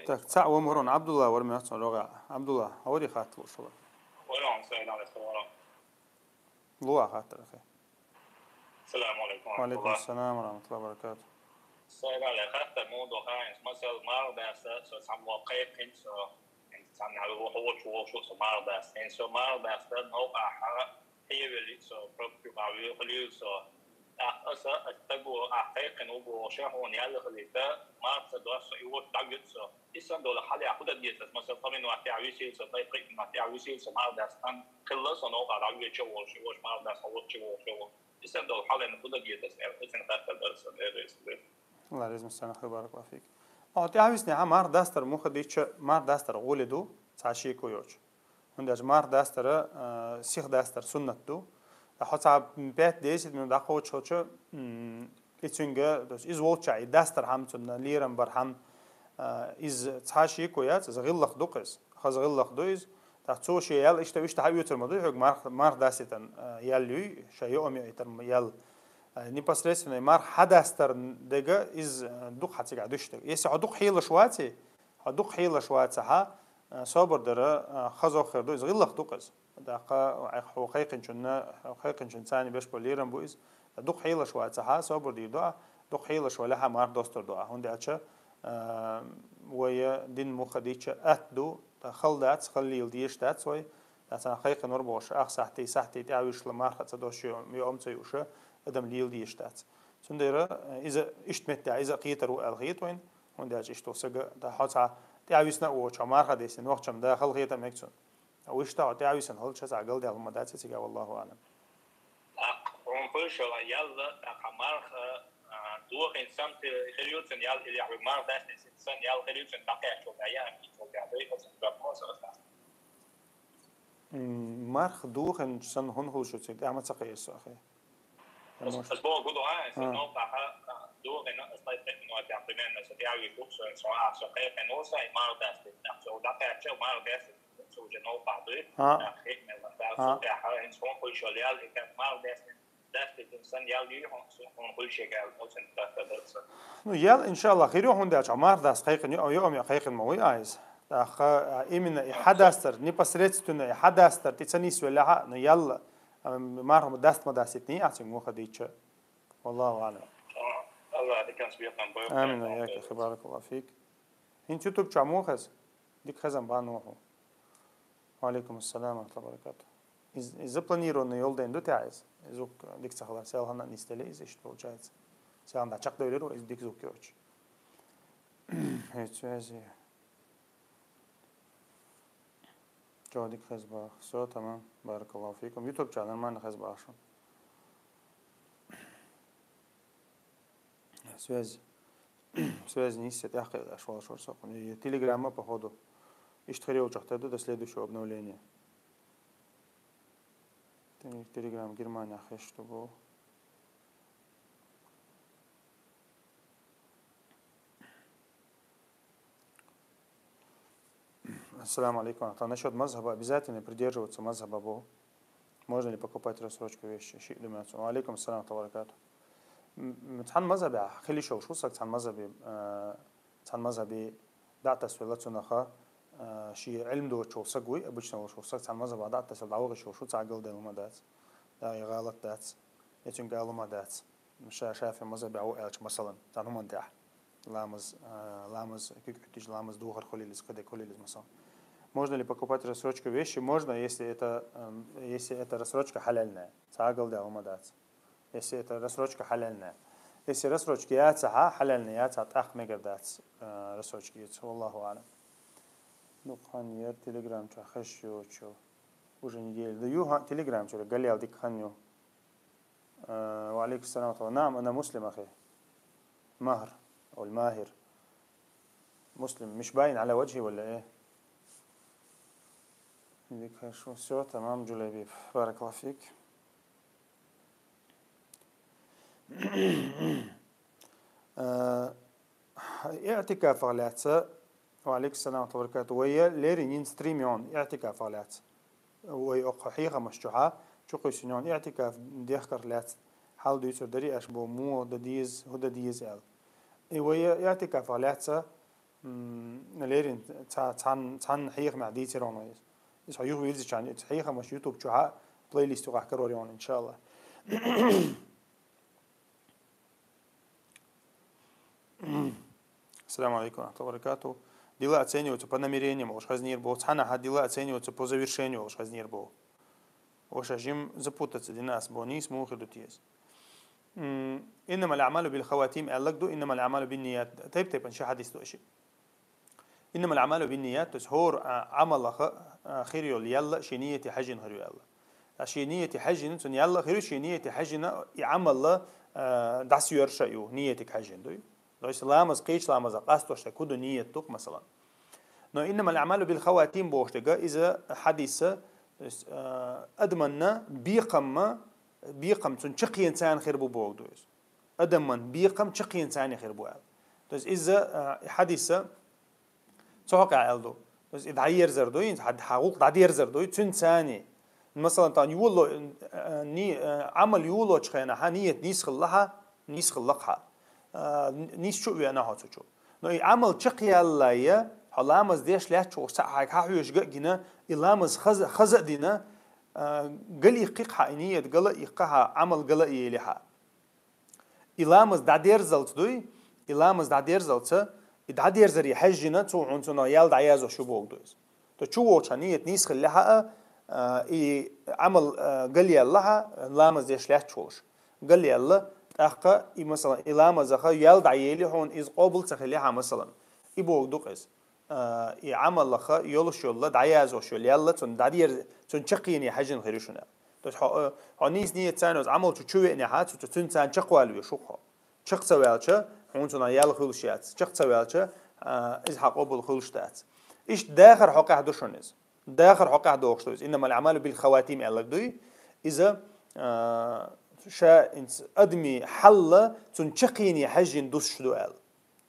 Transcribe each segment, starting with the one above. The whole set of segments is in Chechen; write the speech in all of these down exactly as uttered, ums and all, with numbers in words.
Так, цхьаъ ву мурун, Абдулла вара моьттуш, рогӀехь. Абдулла, хӀара хаттар луш вара. Луа хаттар, ахи. Салам алейкум. Ва алейкум салам ва рахматуллахи ва баракатух. Сайрале хаттар муха ду хаьий, масала, марха даста, со цхьаммо кхайкхина, со цхьанна хьалха вохуш, вохуш со марха даста. Со марха даста, новкъахь хьевелли со, пробки бавли хуьлийла со. ТӀаккха аса, аса таго, ахь кхайкхина ву бохуш, хьуна ял хилийта, марха ца доста, и вохуш дӀавоьду со. И санна долу хьалха хӀун дан деза, масала, цхьа минот тӀаьхьа висийла со, ткъе пхи минот тӀаьхьа висийла со, марха даста, хилла со новкъахь дӀавоьдуш а волуш, и вохуш марха даста, хьо вохуш а волуш а волу. И санна долу хьалха хӀун дан деза, эр, оцу хаттар дара сан, эр, эр, эр. Алла реза хуьлда, баракаллаху фик. О, тӀаьхьа висинехь марха дастар муха дича, марха дастар гӀоли ду, цхьа шеко йоцуш. ХӀунда аьлча марха дастара, а, сиха дастар суннат ду. Ткъа хьо цхьа пять-десять минут дӀакхочуш хилча, м, и цуьнга, то есть иза волчохь и дастар хӀама цунна лерам бар хӀама, а, иза цхьа шеко яц, иза гӀиллакх ду-кх иза. Хаза гӀиллакх ду иза. ТӀаккха цо шен ял иштта, иштта хьаоьцур ма ду хьоьга марха, марха дастийтина, а, ял юй, ша йоам йоуьйтур ял. А, непосредственно марха хьадастар дега иза, а, дукха хьан цигахь дуьсуш дерг. Если хьо дукха хьелаш ваций, хьо дукха хьелаш вацахь, а, собар дара, а, хазох хир ду, иза гӀиллакх ду-кх иза. ТӀаккха хьо кхайкхинчунна, хьо кхайкхинчунна царна беш болу лерам бу иза. Дукха хьелаш вацахь, собар дийр ду ахь, дукха хьелаш валахь а марха достур ду ахь. ХӀунда аьлча, а, вай дин муха дича атта ду, ткъа хала дац, хала лела дезаш дац вай. Ткъа царна кхайкхинера бохуш, ах сахьтий, сахьтий тӀаьхьа вуьшуш марха ца доссуш, йоам ца юуш адам лела дезаш дац. Цундела, а, иза иштта меттехь, иза кхетар ву аьлла хета вайна. ХӀунда аьлча иштта ву сага, ткъа хьо цхьа тӀаьхьа висна а воцуш, хьо марха дастийна вахча-м да, хала хета мега цунна. Вуьшта хьо тӀаьхьа висина хилча, цхьа галдаьлла хӀума дац, цига, валлаху аӀлам. ТӀаккха хьуна хуьлуш йолу ял, тӀаккха марха, а, дохийна санна хир ю цуьнан ял, или ахь марха дастийна санна ял хир ю цуьнан дӀакхаьчча, я кхин цо тӀаьхьа дайхьа цуьнан жоп ма аса аса. М, марха дохийначу санна хӀунда хуьлуш ю цига, тӀаьхьа ма ца кхийра со, ахи. Ас, ас боху гу ду, а, ас, а, новкъахь, а, дохийна, ас ткъе пхи минот тӀехь примерно, ас тӀаьхьа вуьйш ву со, со ахча кхайкхина ву, сан и марха дастийна, сан дӀакхаьчча, марха дастийна, сан уже новкъахь дуй, а, тӀаккха хи мел ван дала, а, со тӀаьхьа, хӀинца хьуна хуьлуш йолу ял, и тӀаккха марха дастийна, дастийна сан ял юй, хьуна, хьуна хуьлуш йолу ял, оцу тӀаккха дар сан. Ну, ял, иншаллах, хир ю, хӀунда аьлча марха даста кхайкхина, ю, ю, ю, кхайкхина ма вуй, а, иза. ТӀаккха, а, именно и хьадастар, непосредственно и хьадастар, тӀе ца нисвеллехь а, ну, ял, а, марха даста ма дастийтиний ахь цуьнга муха дича. Валлаху аӀлам. Алла диканца бекхам бойла. Амин, ва ийяк, ахи, баракаллаху фик. ХӀинца ютуб чохь муха хеза? Дика хезна бан ву хьо. Ва алейкум ассалам ва рахматуллахи ва баракатух. Из, из запланированный йолу дайн ду тӀехь иза? Звук дика ца хилар, селхана а нисделира иза, иштта получается. Селхана чекхдевлира вай, иза дика звук йоцуш. Хьо цу хезий? Чо дика хеза боху. Всё, тамам. Баракаллаху фикум. Ютуб чохь нормально хеза боху шуна. Связь. Связь нисса тӀехь кхиъна аш волуш вара со. И телеграмма, походу. Иштта хир йолчохь тера ду до следующего обновления. Теле-, Telegram Германехь хезаш ду боху. Ассаламу алейкум. Насчёт мазхаба, обязательно придерживаться мазхаба бу? Можно ли покупать рассрочку вещи? Шиъ ду меца. Ва алейкум ассалам ва баракатух. М, м, цхьана мазхабехь хила йиш йолуш ву саг, цхьана мазхабе, э, цхьана мазхабе дӀа а тасвелла цунах, э, шен Ӏилма доцуш волу саг вуй, обычно волуш волу саг, цхьана мазхабехь дӀа а тасвелла дӀавахийтуш волуш ву, цхьа а галдевлла ма дац. Да, и гӀалат дац. Я цуьнга ала ма дац. Ша-, ШафиӀи мазхабехь ву аьлча, масалан, цхьана хӀуманна тӀехь. Ламаз, а, ламаз, куьг Ӏуьттича ламаз духар хуьлийла иза, кхидерг хуьлийла иза, масалан. Можно ли покупать рассрочку вещи? Можно, если это, эм, если эта рассрочка хьаляльная. Цхьа а галдевлла ма дац. Если это рассрочка хьаляльная. Если рассрочка яцахь, хьаляльная яцахь, тӀаккха мегар дац, а, рассрочка эца. Валлаху аӀлам. Дукха хан яра Telegram чохь хезаш йоцуш. Уже неделя. Да ю, хьан Telegram чуьра галъяла дика хан ю. آه، وعليكم السلام ورحمة الله. نعم، أنا مسلم، أخي. مهر أو الماهر. مسلم. مش باين على وجهي ولا إيه؟ Всё, тамам, Джулайбип. بارك الله فيك. Э, иӀтикафах лаьцна Ва алейкум салам ва баракату. Вай леррина йина стримён иӀтикафах лаьцна. Вай окху хьехамаш чухьа, чукхуьссинён иӀтикаф дехкарх лаьцна. Хьал дуьйцур дарий аша бо, муха дан деза, хӀун дан деза аьлла. И вай иӀтикафах лаьцна, м, леррина ца-, цхьан-, цхьан хьехамехь дийцира вайна иза. Иза хьо юха вирзичхьана, иза хьехамаш YouTube чухьа плейлист юкъахь карор ю вайна, иншаллахӀ. Ассаламу алейкум ва рахматуллахи ва баракатух. Дела оцениваются по намерениям олуш хезнера боху, цхьаннахьа дела оцениваются по завершению олуш хезнера боху. Ваша жим запутаться дина ас боху, нийса муха хир ду те иза. М, «Иннамал аъмалу бил хаватим» аьлларг ду, «Иннамал аъмалу бин ният». Тайп-тайпана ши хьадис ду аша. «Иннамал аъмалу бин ният», то есть хӀора, а, Ӏамалах, а, хир йолу ял а шен нийяте хьаьжжина хир ю аьлла. Ткъа шен нийяте хьаьжжина, цунна ял а хир ю, шен нийяте хьаьжжина и Ӏамал, а, дӀасайоьрзуш а ю, нийятиг хьаьжжина дуй. То есть ламаз, кхечу ламазах къастош шайн кху ду нийят ду-кх, масалан. Но «Иннамал аъмалу бил хаватим» бохуш дерг, иза хьадис, то есть, а, адаманна бекхам, бекхам цунна чаккхенца хир бу боху ду иза. Адаман бекхам чаккхенца хир бу аьлла. То есть иза, а, и хьадис цу хьокъехь аьлла ду. То есть и дӀаерзар дуй, хьан, хьан гӀуллакх дӀадерзар дуй, цуьнца. Масалан, тахана йоло, а, ни-, а, Ӏамал йолочу хенахь нийят нийса хилла хьан, нийса хилла-кх хьан. А, н-, нийса чу а веана хьо цу чу. Но и Ӏамал чаккхаялале, хьо ламаз деш лаьтташ волуш цхьаъ хьайга хьан хьоьжуш а гина, и ламаз хаза, хаза а дина, а, гал иккхи-кх хьан, и нийят гал а иккхи хьан, Ӏамал гал а ели хьан. И ламаз дӀадерзалц дуй, и ламаз дӀадерзалца, и дӀадерзаре хьаьжжина, цо хьуна цунах ял дӀаязъеш ю боху ду иза. То чу вохучу хьан нийят нийса хилла хьан а, а, и Ӏамал, а, гал яьлла хьан, ламаз деш лаьтташ волуш. Гал яьлла, тӀаккха и, масалан, и ламазах ял дӀаели хьуна, иза къобал ца хилла хьан, масалан. И боху ду-кх иза. А, и Ӏамалах йолуш йолу, дӀаязъеш йолу ял а цунна дӀадер-, цунна чаккхене хьаьжжина хир ю шуна. То есть хьо, э, хьо нийса нийятца Ӏамал чу чу веанехь, цу, цу, цуьнца чекхвала везаш ву-кх хьо. Чекх ца ваьлча, хьуна цунах ял хуьлуш яц. Чекх ца ваьлча, а, иза хьан къобал хуьлуш дац. Иштта дахар хьокъехь ду шуна иза. Дахар хьокъехь дохуш ду иза. «Иннамал аъмалу бил хаватим» аьлларг дуй. Иза, а, ша инц адамийн хьал а цунна чаккхене хьаьжжина дусуш ду аьлла.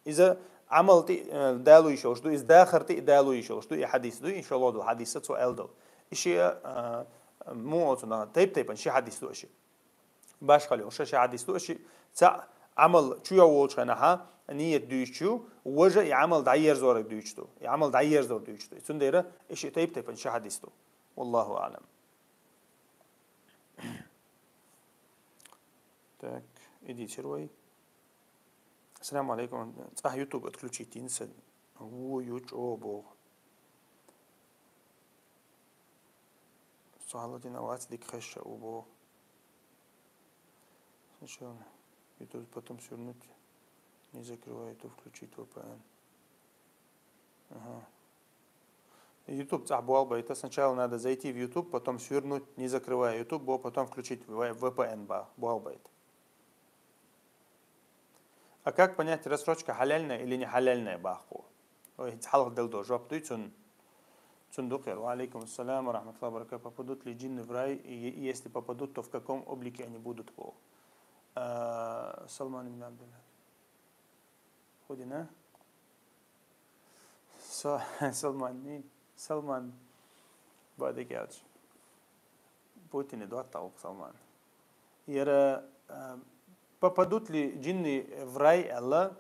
Иза Ӏамал тӀе, э, далуш йолуш ду, иза дахар тӀе далуш йолуш ду, и хьадис ду, и шолгӀа долу хьадис цо аьлла долу. И шиъ, э, муха оцунах тайп-тайпана ши хьадис ду аша. Башхалла йолуш ши хьадис ду аша. Цхьаъ Ӏамал чу йо волчу хенахьа нийят дуьйцуш ю, важа и Ӏамал дӀаерзорг дуьйцуш ду, и Ӏамал дӀаерзор дуьйцуш ду. Цундела и шиъ тайп-тайпана ши хьадис ду. Валлаху аълам. Так, идите, Сервай. Ассаламу алейкум. ЦӀахь YouTube отключить йина сан. Ву ю чӀогӀа боху. Со хьалатина вац дика хезча ву боху. Сначала YouTube, потом свернуть. Не закрывай YouTube, включить V P N. Ага. YouTube цӀахь болх байта. Сначала надо зайти в YouTube, потом свернуть, не закрывая YouTube, бо, потом включить в-, V P N ба, болх байта. А как понять, рассрочка халяльная или не халяльная баху? Ой, хьалха дал до жоп дуй цун. Цун дукхер. Ва алейкум ассалам ва рахматуллахи ва баракатух. Попадут ли джинны в рай? И е-, если попадут, то в каком облике они будут по? А, Салман ибн Абдулла. Худина. Са-, Салманни, Салман бадикалч. Путине доттагӀу Салман. Яра, а, попадут ли джинны в рай аьлла?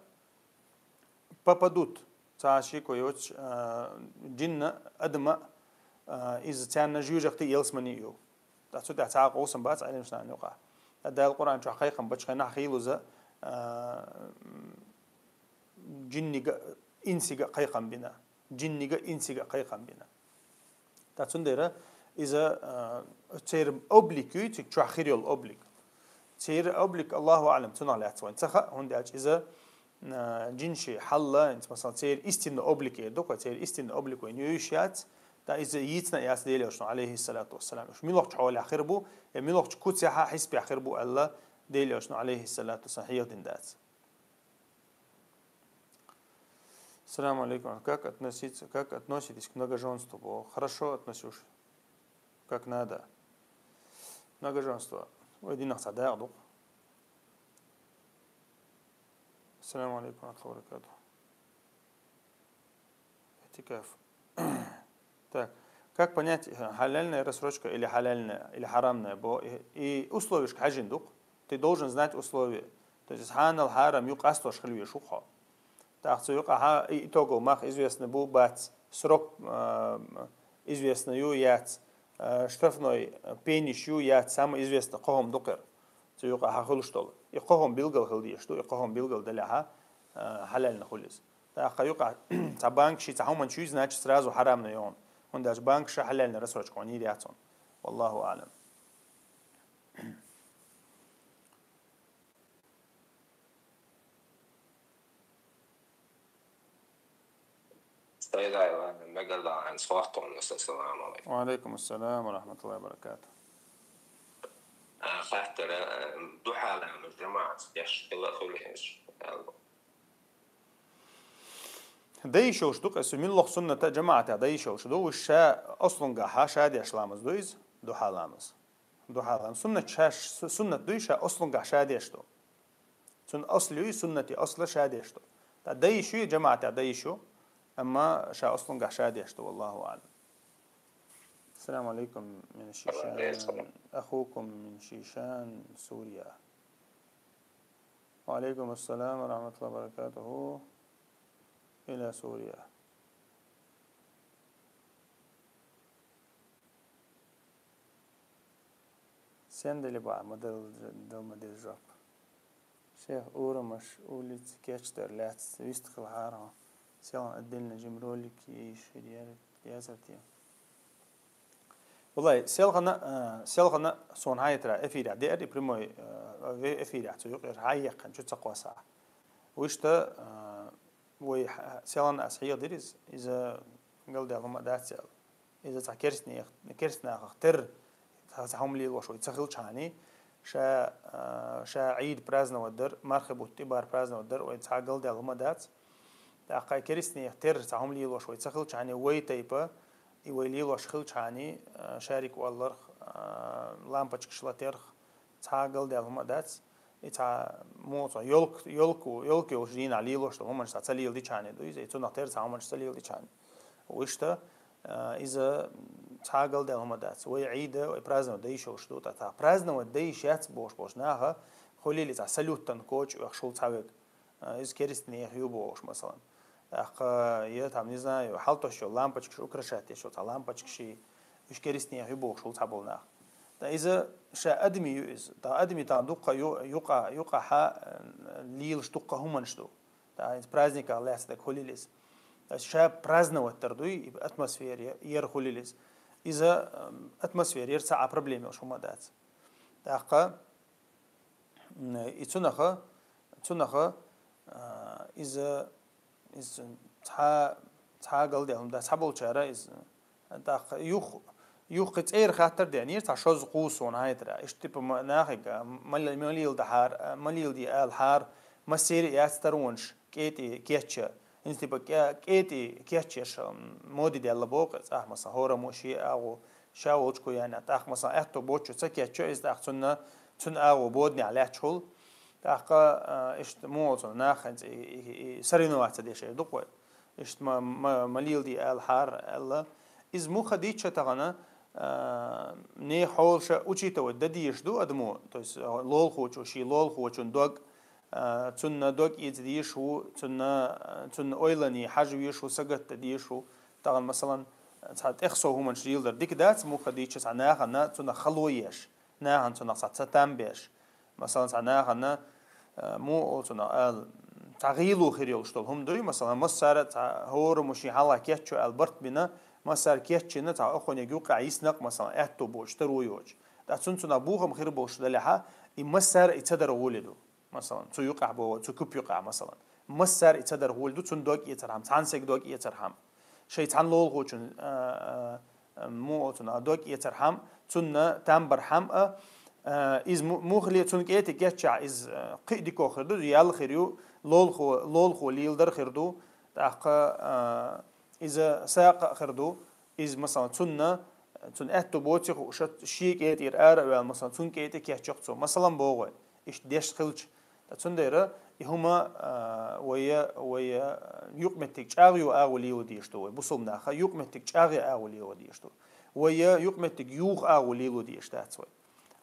Попадут. Ца шико йоцуш, а, джинна, адама, а, иза царна жуьжахти ялсмани ю. Ткъа цу тӀехь цхьа а къовсам бац Ӏеламнаха юкъахь. Ткъа Дала Къуръан чохь кхайкхам бачхьанахь хийлуза, а, джиннига, инсига кхайкхам бина. Джиннига, инсига кхайкхам бина. Ткъа цундела иза, а, церан облик ю, цига чохь хир йолу облик. Церан облик, Аллаху аълам, цунах лаьцна вайн ца хаьа, хӀунда аьлча иза, а, джинши хьалла, инца, масалан, церан истинный облик эр ду-кх вай, церан истинный облик вайн йовзуш яц, ткъа иза йийцина а яц Делан Элчано, алейхиссалату вассалам. Уьш муьлхачу хьолехь хир бу, я муьлхачу куцехьа хьисапехь хир бу аьлла, Делан Элчано, алейхиссалату вассалам, хьехадина дац. Салам алейкум. Как относиться, как относитесь к многоженству? Бо, хорошо отношусь. Как надо. Многоженство. Ой, динах ца дагӀа ду. Салам алейкум ва рахматуллахи ва баракатух. Иътикаф. Так. Как понять, э, халяльная рассрочка или халяльная, или харамная? Бо и, и условишка хьажин дукъ. Ты должен знать условия. То есть хьанал хьарам ю къастош хилвеш ху хо. Так, цу юкъа хьа и итогов мах известно бу бац. Срок, э, известно ю яц. Э, штрафной, э, пениш ю яц. Самое известно, кхо хӀума дукъ яр. Цу юкъа хьа хулуш дола. И кхо хӀума билгал хил деш ду, и кхо хӀума билгал даля хьа, э, халяльна хулис. Так, юкъа, ца банк ши ца хӀума чуй, значит, сразу харамна йон. Он даже банк ша халяльна рассрочка, он не ряцун. Валлаху алям. Сайрай ван, мегар даан, сохтон, ассаламу алейкум. Ва алейкум ассалам ва рахматуллахи ва баракатух. А, хаттара, э, духьала, жамаат, яш, ила хулхеш. Дайшош дукъ, эсу миллох сунната жамаата дайшош ду, уж ша ослунга ха ша деш ламаз ду из, духа ламаз. Духа ламаз. Суннат ша, су-, суннат дуй ша ослунга ша деш ду. Цун ослу и суннати осла ша деш ду. Та дайшу, жамаата дайшу, амма ша ослунга ша деш ду, валлаху алям. السلام عليكم من الشيشان، أخوكم من شيشان، سوريا. وعليكم السلام ورحمة الله وبركاته. إلى سوريا. Сен дели ба, ма дел, дел ма дел жоп. Шех, урамаш, улиц, кечдер, лец, вист хил харо. Селан отдельно жим ролик и ширьер, язар тем. Валлай, селхана, э, селхана сон хайтра эфиря, дер и прямой, э, ве-, эфиря, цу юкъер хай якхан, чу цакъваса. Вишта, э, вой ха-, селан ас хьийгъ дириз, иза галдя лума дацел. Иза ца керстнех, керстнахах тер, ца, ца хумлил ваш вой, ца хил чани, ша, э, ша Ид праздновать дар, мархи бутти бар праздновать дар, вой ца галдя лума дац. Тахкай керстнех тер, ца хумлил ваш вой, ца хил чани, вой тайпа, и вай лилош хилчхьани, э, шарик валларх, э, лампочкаш латерх, цхьа галдел хӀума дац, и цхьа муца ёлк, ёлку, ёлк йолчу дийнахь лилош долу хӀуманаш цхьа ца леладичхьани ду иза, и цунах тера цхьа хӀуманаш ца леладичхьани. Вуьшта, э, иза цхьа галдел хӀума дац. Вай Ӏийда, вай праздновать дайш йолуш ду, тӀаккха праздновать дайш яц бохуш болчу наха, хуьлийла цхьа салюттан коча оьхуш ву цхьа вег. А, иза керстанех ю бохуш, масалан. ТӀаккха, я там, не знаю, хьалтош йолу лампочкаш украшать еш йолу цхьа лампочкаш, уьш керстанех ю бохуш ву цхьаболу нах. ТӀа иза ша адами ю иза. ТӀа адами тахана дуккха ю-, юкъа, юкъа хьа, э, лелаш дуккха хӀуманаш ду. ТӀа иза праздниках лаьцна дага хуьлийла иза. ТӀа ша праздновать дар дуй, и атмосфера я-, яра хуьлийла иза. Иза, эм, атмосфера яра ца а проблема йолуш хӀума дац. ТӀаккха, М, и цунаха, цунаха, а, иза, иза цхьа, цхьа галдел хӀума дац, цхьаболчара иза. ТӀаккха юх, юххе цӀера хаттар деанера, цхьа шозза кхуссу ван хьайтара. Иштта типа ма-, нахига, ма-, ма лийла дахьара, ма лийла де алахьара, массери а яц таронаш, кӀетӀе кечча. Иза типа кӀе-, кӀетӀе кеччеш, м, моди делла боху, цӀахь маса хӀораммо шен агӀо, ша волчу кху яьнна. ТӀаккха, масалан, аьтту боцчу ца кеччо иза, тӀаккха цунна, цуьнан агӀо боданехь лаьтташ хуьлу. ТӀаккха, а, иштта муха цунна нах хӀинца и, и, и соревноваться деш эр ду-кх вай. Иштта ма, ма, ма леладе ала хьара аьлла. Иза муха дийча тахана, а, нехан хьолаша учитывать дан дезаш ду адамо, то есть, а, лолахочо, шен лолахочун дог, а, цунна дог ийца дезаш ву, цунна, а, цунна ойлане хьажа везаш ву, сагатдан дезаш ву. Тахана, масалан, цхьа тӀехсов хӀуманаш леладар дика дац, муха дийча цхьа нахана цунах хало еш, нахана цунах цхьа ца там беш. Масалан, цхьа нахана, э, муха олу цунах ала, цхьа гӀийло хир йолуш долу хӀума дуй, масалан, массара а цхьа хӀораммо шен хьалха кеччо аьлла барт бина, массара кечйина, цхьа охьаниг юккъехь йиснакъ, масалан, аьтту боцуш, таро йоцуш. Ткъа цунна цунах бохам хир болуш далехьа, и массара а и ца дара гӀоле ду. Масалан, цу юкъахь боху, цу куп юкъахь, масалан. Массара а и ца дара гӀоле ду, цунна дог эцархьама, цхьана сага дог эцархьама. Шайн цхьана лолахочун, а, а, а, муха олу цунах, дог эцархьама, цунна там бархьама, а, а, иза му-, муха ле-, цунна кӀетӀе кеччахь, иза, а, кхин а дика хир ду, ял хир ю, лолахо, лолахо леладар хир ду, тӀаккха, а, иза сакъа а хир ду. Иза, масалан, цунна, цунна аьтту боций хууш, шен кӀетӀера ара а ваьлла, масалан, цунна кӀетӀе кечйо-кх цо. Масалан, боху вай, иштта деш хилча. Ткъа цундела И хӀума, а, вай, вай юкъаметтиг чӀагӀйо агӀо лело дезаш да вай, бусалба наха юкъаметтиг чӀагӀъяь агӀо лело дезаш да. Вай юкъаметтиг юха агӀо лело дезаш дац вай.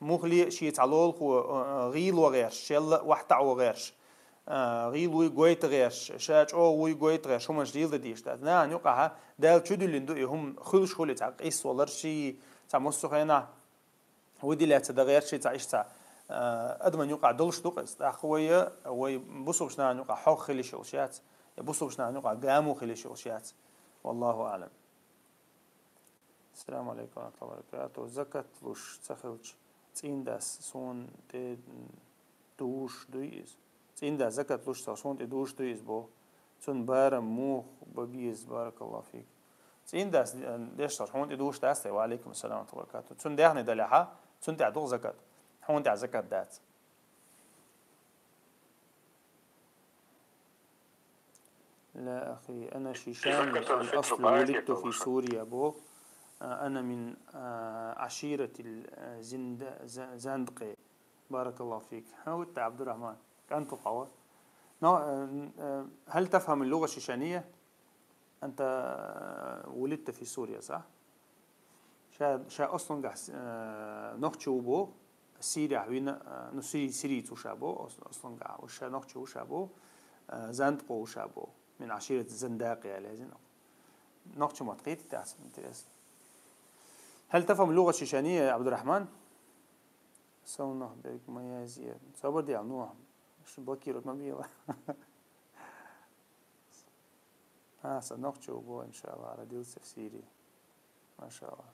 Мухли ший цхьа лоалахо, а, а, гӀийла вагӀерш, шелла вахтаӀа вагӀерш, а, гӀийла вуй гойта гӀерш, ша чӀоагӀа вуй гойта гӀерш, хӀуманаш леладе дезаш дац. Нахана юкъахьа Дала чудиллина да и хӀума, хуьлуш хуле цхьа къийса валар ший, цхьа массо а хенахь. Вай дилла ца дагӀерчий цхьа иштта цхьа, а, адаман юкъахь долуш ду-кх иза. ТӀаккха вай, вай бусалба нахана юкъахь хьогӀ хила йиш йолуш яц, я бусалба нахана юкъахь гамо хила йиш йолуш яц. Валлаху аӀлам. Ассаламу алейкум ва рахматуллахи ва баракатух. Закат луш ца хилча, цӀийндас суна тӀе дузуш дуй иза? ЦӀийндас закат луш ца хилча, суна тӀе дузуш дуй иза боху? Цунна барам муха бан беза, баракаллаху фик? ЦӀийндас, э, деш ца хилча, хьуна тӀе дузуш дац те? Ва алейкум ассалам ва рахматуллахи ва баракатух. Цунна даьхни далехьа, цунна тӀехь ду-кх закат. Хьуна тӀехь закат дац. لا أخي، أنا شيشاني، الأصل ولدت في سوريا بو. أنا من، آه، عشيرة الزند-، ز-، زندقة. بارك الله فيك. ها وانت عبد الرحمن، كان تقوى. نو-، آه، آه، هل تفهم اللغة الشيشانية؟ أنت ولدت في سوريا، صح؟ Ша, ша аслангахь, э, нохчо ву боху, Сирехь вина, э, ну, Сири-, сириец ву ша боху, ас-, аслангахь. Уьш ша нохчо ву ша боху, э, зандакъо ву ша боху. Мин Ӏашират Зандакъ аьлла язйина. Нохчийн мотт кхетий те, интересно. هل تفهم اللغة الشيشانية يا عبد الرحمن؟ Сов нах берг ма язъе. Собар де, ну, шу блокировать ма бе. А, сан нохчо ву боху, иншаллах, родился в Сирии. Машаллах.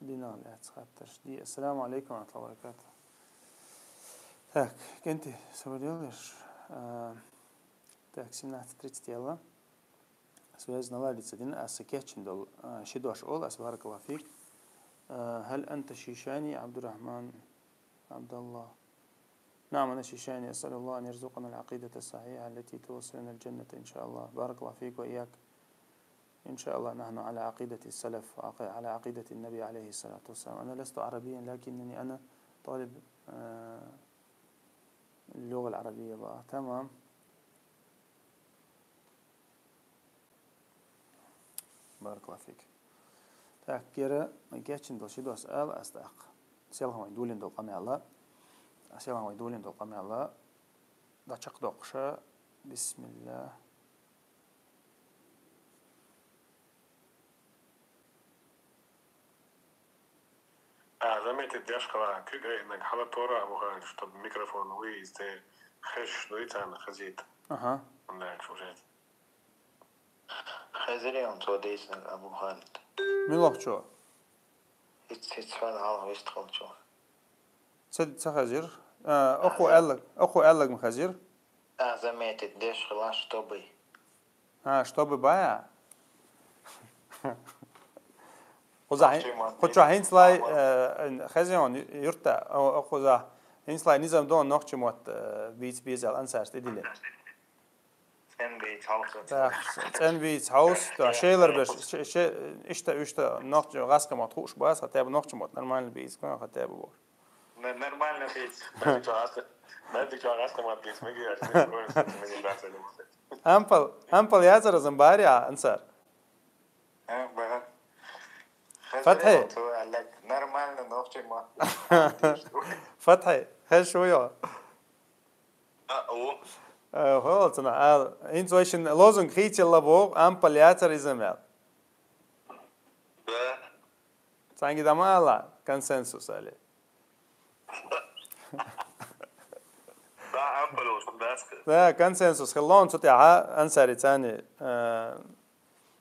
Динах лаьцна хаттарш де. Ассаламу алейкум ва рахматуллахи ва баракатух. Так, кӀентий, собар де, леш. А, так, семнадцать тридцать яла. Связь наладится дина, аса кечйина долу, а, ши дош олу аса, баракаллаху фик. А, هل أنت شيشاني عبد الرحمن عبد الله؟ نعم، أنا شيشاني. أسأل الله أن يرزقنا العقيدة الصحيحة التي توصلنا الجنة إن شاء الله. بارك الله فيك وإياك. إن شاء الله نحن على عقيدة السلف وعق-، على عقيدة النبي عليه الصلاة والسلام. أنا لست عربيا، لكنني أنا طالب، آه، اللغة العربية بقى. تمام. Баракаллаху фик. Так, кхера, кечйина долу ши дош ала аса тӀаккха. Селхана вай долийна долу къамел а. Селхана вай долийна долу къамел а. ДӀачекхдоккхуш а. Бисмиллах. А, заметить деш хилла, куьг айинарг хьала тора а ву хьан, чтоб микрофон вуьйза, хезаш дуй царна хезийта. Аха. Дальше уже. Хезирий хьуна цо дийцинарг, Абу Халид? Мила вахчо? ХӀиц-, хӀиц хьуна хьалха вистхилчо. Ца, ца хезира? А, окхо аьлларг, окхо аьлларг ма хезира? А, заметить деш хилла, чтобы. А, чтобы бая? Кхуза хӀин-, кху чохь хӀинцалай, э, хезий хьуна юрта, о-, о, кхуза хӀинцалай низам ду хьуна нохчийн мотт, э, бийца беза аьлла ансарца тӀедиллина. ЦӀен бийца хьовса. Так, цӀен бийца хьовса, да, шелар берш, ше-, ше-, иштта, иштта нохчийн гӀаскхийн мотт хууш бац, хьатаьба нохчийн мотт нормально бийца, хьатаьба бохуш. Н-, нормально бийца. Дадик чохь гӀаскхийн мотт бийца, мегаш, мегаш, мегаш. Ампал, ампал яцара зан бари а ансар. А, бара. ФатхӀи. Нормально нохчийн мотт. ФатхӀи, хезаш ву йо? А, у. Э, хӀо, цана, а, хӀинца вай шина лозунг хийцалла боху, ампал яцара иза мел. Да. Цхьаьнгге дӀа ма ала, консенсус али. Да, ампал йолуш дац. Да, консенсус хилла хьуна цу тӀехь, ансари царни, э,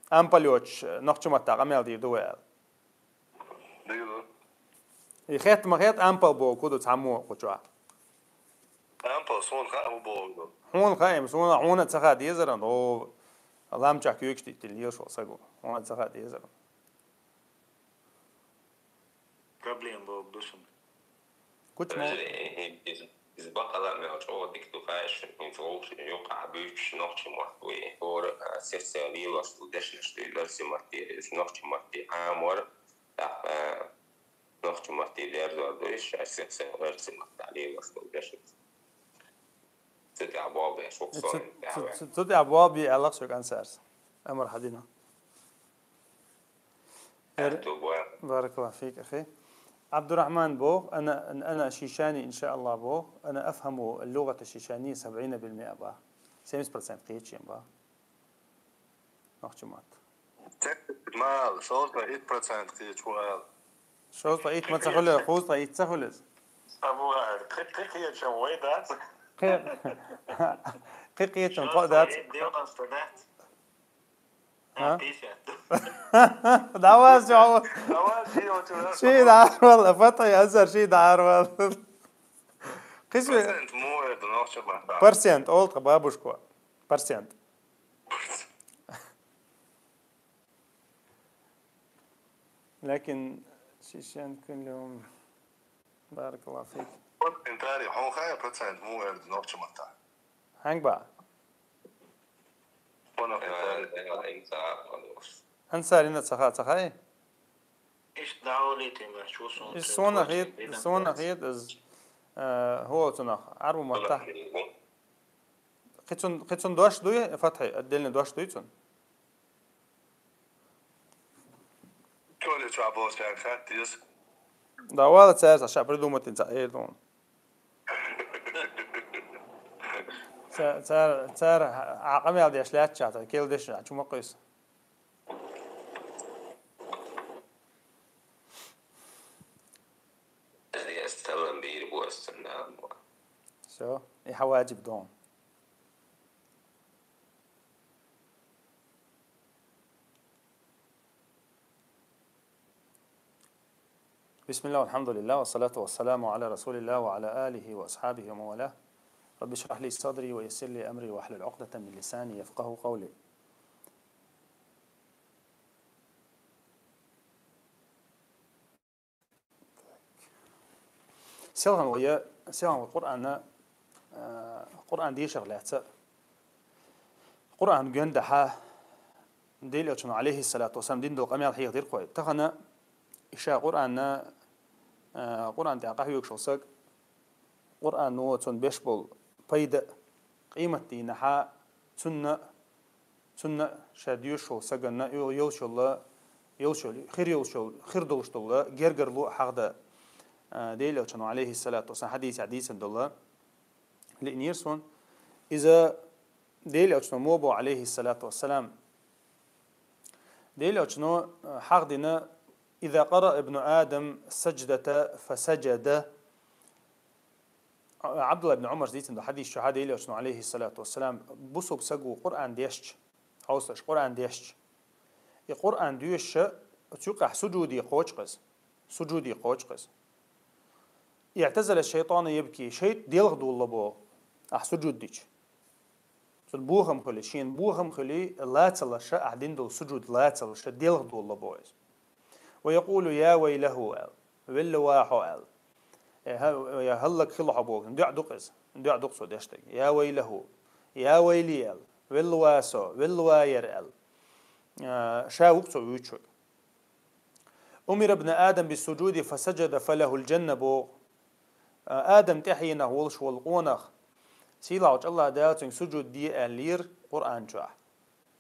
ампал йоцуш, нохчийн маттахь къамел дийр ду вай аьлла. Дийр ду. И хетта ма хетта ампал боху ду цхьаммо кху чохь. Ампал, суна хаьа хӀун бохург ду. Хьуна хаьа, суна, хьуна ца хаьа дезара, о, лам чохь куьйгаш диттина лелаш волу саг ву. Хьуна ца хаьа дезара. Проблема бохург ду шуна. Кучмо. Иза, иза бакъала мел чӀогӀа дика ду хаьа шуна, хӀинца вовшийн юкъахь буьйцуш нохчийн мотт ву и. ХӀора, а, сих-сиха лелош долу дешнаш ду, оьрсийн маттера, иза нохчийн матте Ӏамор, тӀаккха, а, нохчийн матте дерзор ду, иза ша сих-сиха оьрсийн маттахь лелош долу дешнаш. Цу тӀехь болх беш ву со. Цу тӀехь болх бе аьлла шуьга ансарас. Амар хьадина. Баракаллаху фик, ахи. Абдурахман боху, ана, ана шишани, иншааллах, боху, ана афхаму лугата шишани сабъина бил миа ба. Семьдесят процент кхеташ ба. Нохчи мотт. Мал, шовзткъа итт процент кхеташ ву аьлла. Шовзткъа итт ма ца хуьлу, кхузткъа итт ца хуьлу иза. Абу, кхи-, кхи кхеташ вай дац? Кхи-, кхи кхеташ кхо дац. Шовзткъа итт девяносто дац. А? Пятьдесят. Давай, всё. Давай, всё, всё. Ши дӀаарвала, Фатхьи, Азар, ши дӀаарвала. Кхисве- Процент муха ду нохча мотт? Процент, олу тхан бабушка. Процент. Лакин шишан куллюм. Баракаллаху фик. Комментарий, хьуна хаьа процент муха ду нохча маттахь? Хьанга ба? Комментарий. Ансарина ца хаьа, ца хаьа? Иштта дӀаволийта, ма чу суна. Иза суна хет, суна хет, иза, э, хӀо цунах, Ӏарбу маттахь. Кхи цун, кхи цун дош дуй, Фатхьи, отдельный дош дуй цун? Тоьле чохь болчаьрга хатта деза. Да, вала цаьрца ша придумать дин ца эр дун. Ца-, цар, цар а къамел деш лаьттача, ца кел деш а чу ма кхуьйсу. Всё, и хьан ваджиб дон. بسم الله والحمد لله والصلاة والسلام على رسول الله وعلى آله وأصحابه ومن والاه. رب اشرح لي صدري ويسر لي أمري واحلل عقدة من لساني يفقهوا قولي. Селхана вай, селхана вай Къуръанна, а, Къуръан дешарх лаьцна. Къуръан гонда хьа, Делан Элчано, алейхиссалату вассалам, дина долу къамел хьехадира кхой. Тахана иша Къуръанна, а, Къуръан тӀехь къахьоьгуш волу саг, Къуръано цунна беш болу пайда, къематдийнахьа цунна, цунна ша доьшуш волу саганна йо-, йолуш йолу, йолуш йолу, хир йолуш йолу, хир долуш долу гергарло а хьахда, а, Делан Элчано, алейхиссалату вассалам, хьадисехь дийцина долу лиънера суна. Иза Делан Элчано мо бо, алейхиссалату вассалам. Делан Элчано, а, хьахдина: «Иза къара ибну Адам садждата фасаджада». Ӏабдулла ибн Ӏумарс дийцина ду хьадис чу хьа Делан Элчано, алейхиссалату вассалам, бусулба саго Къуръан дешча, хьовсаш, Къуръан дешча, и Къуръан доьшуша оцу юкъахь суджуде кхочу-кх иза. Суджуде кхочу-кх иза. «Иътазала шайтана ябки», шайтӀа делха долало боху, ахь суджуд дича. Цунна бохам хуьлий, шена бохам хуьлий, лацаллаша ахь дина долу суджуд лацаллаша делха долало боху иза. «Ва якъулу я вайлаху», аьлла, «Велла ва хьо», аьлла. Э, хӀа-, я хӀаллак хила хьо боху, доӀа ду-кх иза, доӀа ду-кх цо деш дерг. «Я вайлаху», «Я вайли», аьлла, «Велла ва со», «Велла ва яра», аьлла. А, ша ву-кх цо вуьйцуш верг. «Умира ибну Адам бис-суджуди фасаджада фалахул джанна», боху. А, Адам тӀаьхьенах волуш волу къонах, сийлахьчу Аллах Дала цуьнга суджуд де аьллера Къуръан чохь.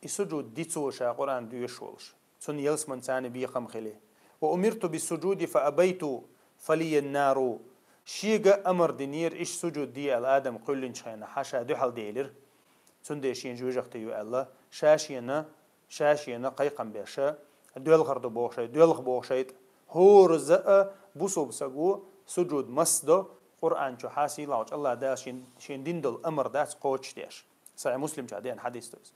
И суджуд ди цо ша Къуръан доьшуш волуш. Цунна ялсаманин царна бехам хили. «Ва умирту бис-суджуди фа абайту фалияннару». Шега амар динера иштта суджуд де аьлла Адам кхоьллинчу хенахь, ша дуьхьал делира. Цундела шена жоьжахати ю аьлла, ша шена, ша шена кхайкхам беша, доьлхар ду боху шайтӀа, доьлху боху шайтӀа. ХӀоразза а бусулба саго суджуд мас до, Къуръан чохь сийлахьчу Аллах Дала шен, шен дина долу амар дац кхочушдеш. Сахьихь Муслим чохь деана хьадис ду иза.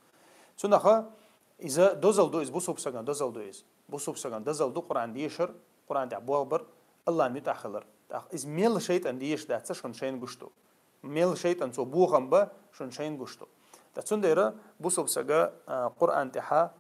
Цунаха иза дозалла ду иза, бусулба саган дозалла ду иза. Бусулба саган дозалла ду Къуръан дешар, Къуръан тӀехь болх бар, Аллахьан муьтӀахь хилар. ТӀаккха иза мел шайтӀан дезаш дац, шуна шайна гуш ду. Мел шайтӀан цо бохам бан, шуна шайна гуш ду. Ткъа цундела бусулба сага, а, Къуръан тӀехьа,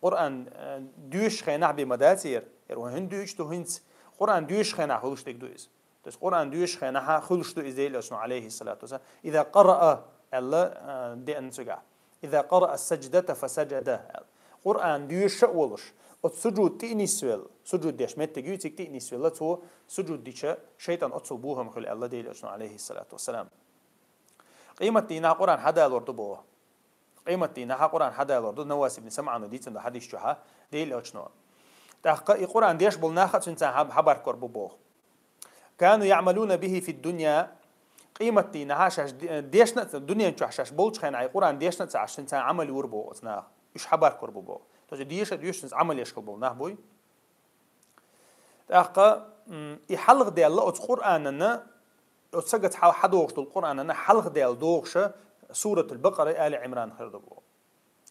Къуръан, а, доьшучу хенахь бен ма дацара, яра вайн хӀунда дуьйцуш ду хӀинца, Къуръан доьшучу хенахь хуьлуш дерг ду иза. То есть Къуръан доьшучу хенахьа хуьлуш ду иза Делан Элчано, алейхиссалату вассалам. «Иза къараа», аьлла, а, деана цигахь. «Иза къараа садждата фасаджада», аьлла. Къуръан доьшуш а волуш, оцу суджуд тӀе а нисвелла, суджуд деш меттиг ю, цига тӀе а нисвелла, цо суджуд дича, шайтӀан оццул бохам хуьлу аьлла Делан Элчано, алейхиссалату вассалам. Къематдийнахьа Къуръан хьадалор ду боху. Къематдийнахьа Къуръан хьадалор ду, Навас ибн Самъано дийцина ду хьадис чохьа, Делан Элчано. ТӀаккха и Къуръан деш болу нах а цуьнца хьаб-, хьабаркор бу боху. «Кану яъмалуна бихи фид дунья». Къематдийнахьа шаьш де-, дешна а ца, дуьнен чохь шаьш болчу хенахь и Къуръан дешна а ца Ӏаш, цуьнца Ӏамал юр боху оцу наха. Уьш хьабаркор бу боху. То есть деша а доьшуш цуьнца Ӏамал еш хила болу нах буй. ТӀаккха, м, и хьалха даьлла оцу Къуръанана, оцу сагаца хьал-, хьадогӀуш долу Къуръанана хьалха даьлла догӀуша Суратул Бакъара, Али Ӏимран хир ду боху.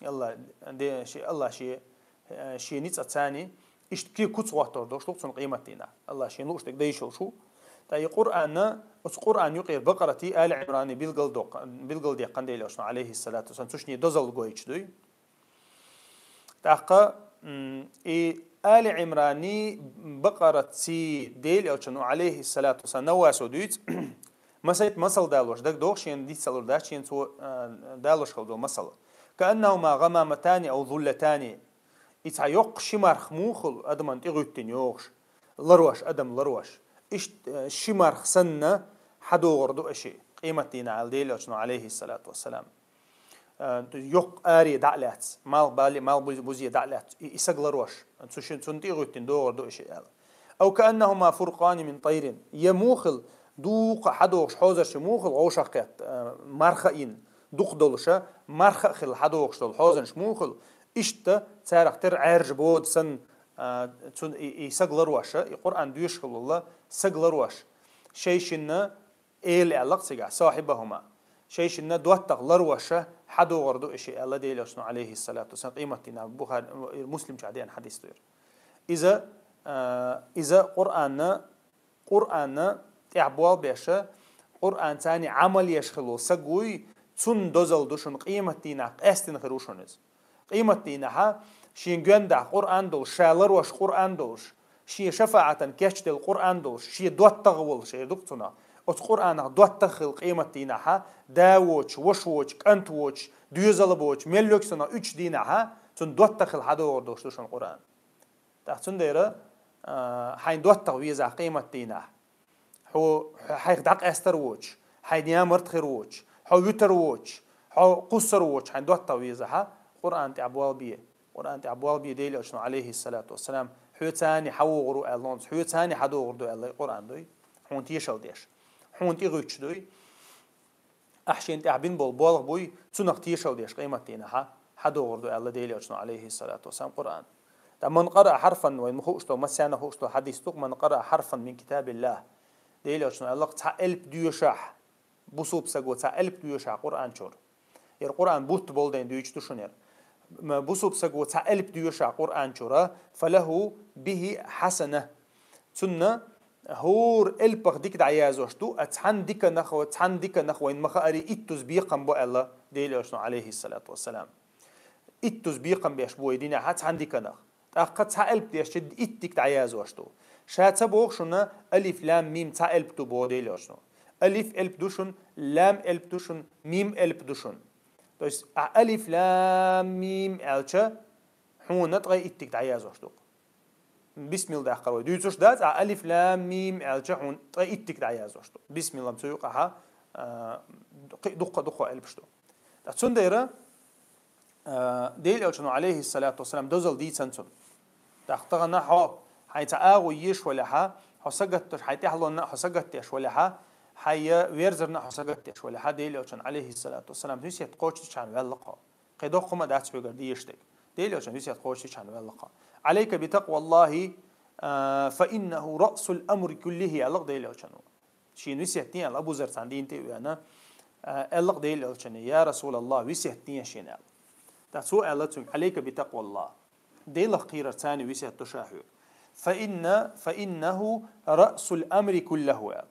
Алла, де, ши, Алла ши, э, шен ницкъаца царна иштта куц гӀоттор долуш ду цунна къематдийнахь. Алла шен лууш дерг дайшалш ву. Ткъа и Къуръанна, оцу Къуръан юкъера Бакъарати, Али Ӏимрани билгал доккха-, билгал деккхана Делан Элчано, алейхиссалату вассалам, цу шине дозалла гойтуш дуй. ТӀаккха, м, и Али Ӏимрани Бакъараци Делан Элчано, алейхиссалату вассалам, Навасо дуьйцу, масайт масал далош, дагадогӀу шена диццалур дац, шена цо, а, далош хила долу масал. «Кааннахума гӀамаматани ау зуллатани». И цхьа йоккха ши марх муха хуьлу адаман тӀе гӀуьттина йогӀуш, ларош, адам ларош. Иштта, а, ши марх санна хьадогӀур ду аша, къематдийнахь аьлла Делан Элчано, алейхиссалату вассалам. А, йоккха аре дӀа а лаьцна, малх бали-, малх буз-, бузе дӀа а лаьцна, и, и саг ларош, цу шин, цунна тӀе а гӀуьттина догӀур ду аша аьлла. «Ау кааннахума фуркъани мин тайрин». Я муха хуьлу, дукха хьадогӀуш хьозарш муха хуьлу, гӀовшах кхетта, а, марха а йина, дукха долуша, марха а хилла хьадогӀуш долу хьозанаш муха хуьлу, иштта царах тера Ӏаьржа бода санна, а, цунна и, и саг лароша, и Къуръан доьшуш хилла саг ларош. Шайшинна Эла аьлла-кх цигахь, сахьибахума. Шайшинна доттагӀа лароша хьадогӀур ду аша аьлла Делан Элчано, алейхиссалату вассалам, къематдийнахь, Бухари, Муслим чохь деана хьадис ду. Иза, а, иза Къуръанна, Къуръанна тӀехь болх беша, Къуръанца Ӏамал еш хила волу саг вуй, цунна дозалла ду шуна, къематдийнахь къаьстина хир ву шуна иза. Къематдийнахьа шен гоьндахь Къуръан долуш, ша ларош Къуръан долуш, шен шафаӀатан кечделла Къуръан долуш, шен доттагӀа волуш, эр ду-кх цунах. Оцу Къуръанах доттагӀа хила къематдийнахьа, да воцуш, ваша воцуш, кӀант воцуш, доьзал боцуш, мел верг санна уьш дийнахьа, цунна доттагӀа хила хьадогӀур долуш ду шуна Къуръан. ТӀаккха цундела, а, хьайн доттагӀа везахь къематдийнахь. Хьо, хьо хьайх дӀакъаьстар воцуш, хьайн ямарт хир воцуш, хьо вуьтар воцуш, хьо кхуссар воцуш, хьайн доттагӀа везахьа, Къуръан тӀехь болх бе. Къуръан тӀехь болх бе Делан Элчано, алейхиссалату вассалам, хьоьца хьадогӀур ву аьлла, хьоьца хьадогӀур ду аьлла Къуръан дуй, хьуна тешалла деш, хьуна тӀе гӀуьттуш дуй. Ахь шена тӀехь бина болу болх буй, цунах тешалла деш къематдийнахьа хьадогӀур ду аьлла Делан Элчано, алейхиссалату вассалам, Къуръан. ТӀаккха ман къараа хьарфан, вайн ма хууш долу, массарна хууш долу хьадис ду-кх, ман къараа хьарфан мин китабиллахь. Делан Элчано аьлла-кх, цхьа элп доьшахь, бусулба саго цхьа элп доьшахь Къуръан чуьра. Яра Къуръан бутт болу дайн дуьйцуш ду шуна яра. М-, бусулба саго цхьа элп доьшахь Къуръан чуьра, фалаху бихи хьасана. Цунна хӀора элпах дика дӀаяздеш ду, а цхьана диканах, цхьана диканах вайна ма-хаъара иттуза бекхам бу аьлла Делан Элчано, алейхиссалату вассалам. Иттуза бекхам беш бу вай динехьа цхьана диканах. ТӀаккха цхьа элп дешча итт дика дӀаяздеш ду. Ша ца боху шуна, алиф, лам, мим цхьа элп ду боху Делан Элчано. Алиф элп ду шуна, лам элп ду шуна, мим элп ду шуна. То есть, ахь алиф, лам, мим аьлча, хьуна ткъе итт дика дӀаяздеш ду-кх. Бисмилла даккхар вай дуьйцуш дац, ахь алиф, лам, мим аьлча, хьуна ткъе итт дика дӀаяздеш ду. Бисмилла-м цу юкъахьа, а, кхин а дуккха-дуккха элпаш ду. Ткъа цундела, а, Делан Элчано, алейхиссалату вассалам, дозалла дийцина цунна. ТӀаккха тахана хьо, хьайн цхьа агӀо езаш валахьа, хьо сагатдеш, хьайн тӀаьхьалонна а хьо сагатдеш валахьа, хьайн верзарна а хьо сагатдеш валахьа, Делан Элчано, алейхиссалату вассалам, весет кхочуш чхьана ваьлла-кх хьо. Кхин доккха хӀума дац хьоьгара дезаш дерг. Делан Элчано весет кхочуш чхьана ваьлла-кх хьо. Алейка битакъваллахи, а, фа иннаху раъсул амри куллихи, аьлла-кх Делан Элчано. Шена весет де аьлла, Абу Зар цхьана дийна тӀе а веана, а, аьлла-кх Делан Элчане, я Расулаллах, весет де шена аьлла. ТӀаккха цо аьлла цуьнга, алейка битакъваллах. Делах кхерар царна весет ду ша хьоьга. Фа инна, фа иннаху раъсул амри куллаху, аьлла.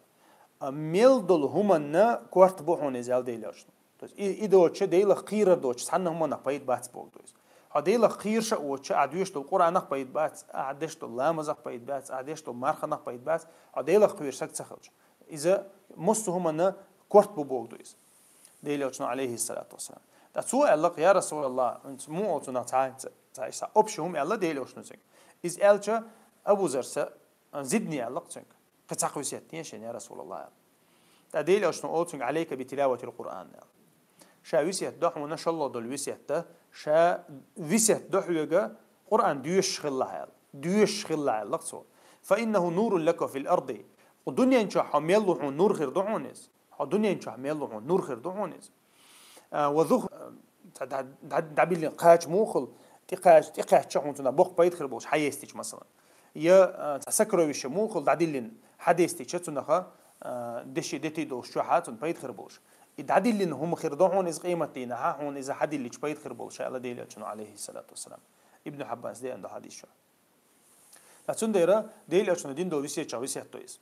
А, мел долу хӀуманна корта бу хьуна иза, аьлла Делан Элчано. То есть и, и доцуша, Делах кхерар доцуша, цхьанна хӀуманах пайда бац боху, то есть. Хьо Делах кхераш а воцуша, ахь доьшуш долу Къуръанах пайда бац, ахь деш долу ламазах пайда бац, ахь деш долу марханах пайда бац, хьо Делах кхоьруш саг ца хилча. Иза массо а хӀуманна корта бу боху ду иза. Делан Элчано, алейхиссалату вассалам. ТӀаккха цо аьлла-кх, я Расулаллах, муха олу цунах цхьа, цхьа, цхьа, цхьа общий хӀума аьлла Делан Элчано цуьнга. Иза аьлча, Абу Зарса, а, зидни аьлла-кх цуьнга. Кхин цхьа весет де шена, я Расулаллах, аьлла. ТӀаккха Делан Элчано оцунга: «عليك بتلاوة القرآن», аьлла. Ша весет до хьона, шоллагӀа дола весет да, ша весет до хьога, Къуръан доьшуш хилалахь аьлла. Доьшуш хилалахь аьлла цо. «فإنه نور لك في الأرض». Хьо дунен чу хьо мел ву хьона нур хир ду хьона иза. Хьо дунен чу мел ву хьона нур хир ду хьона иза. А, ва зух-, ца дӀа-, дӀа-, дӀабиллина кхача мухал, тӀекхач-, тӀекхаьчча хьона цунах боккха пайда хир болуш хьаестича, масалан. Я, а, ца сокровище мухал дӀадиллина хьадестича цунах, а, деши дети долуш чохьа цунна пайда хир болуш. И дӀадиллина хӀума хир ду хьона иза къематдийнахьа, хьона иза хьадиллича пайда хир болуш, аьлла Делан Элчано, алейхиссалату вассалам. Ибн Хьаббанс деана до хьадис чохь. Ткъа цундела Делан Элчано дина долу весет чохь весет ду иза.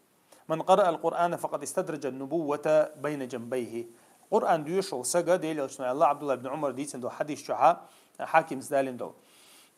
«من قرأ القرآن فقد استدرج النبوة بين جنبيه». Къуръан доьшуш волу сага, Делан Элчано аьлла, Абдулла ибн Умар дийцина долу хьадис чохьа, Хьакимс далийна долу.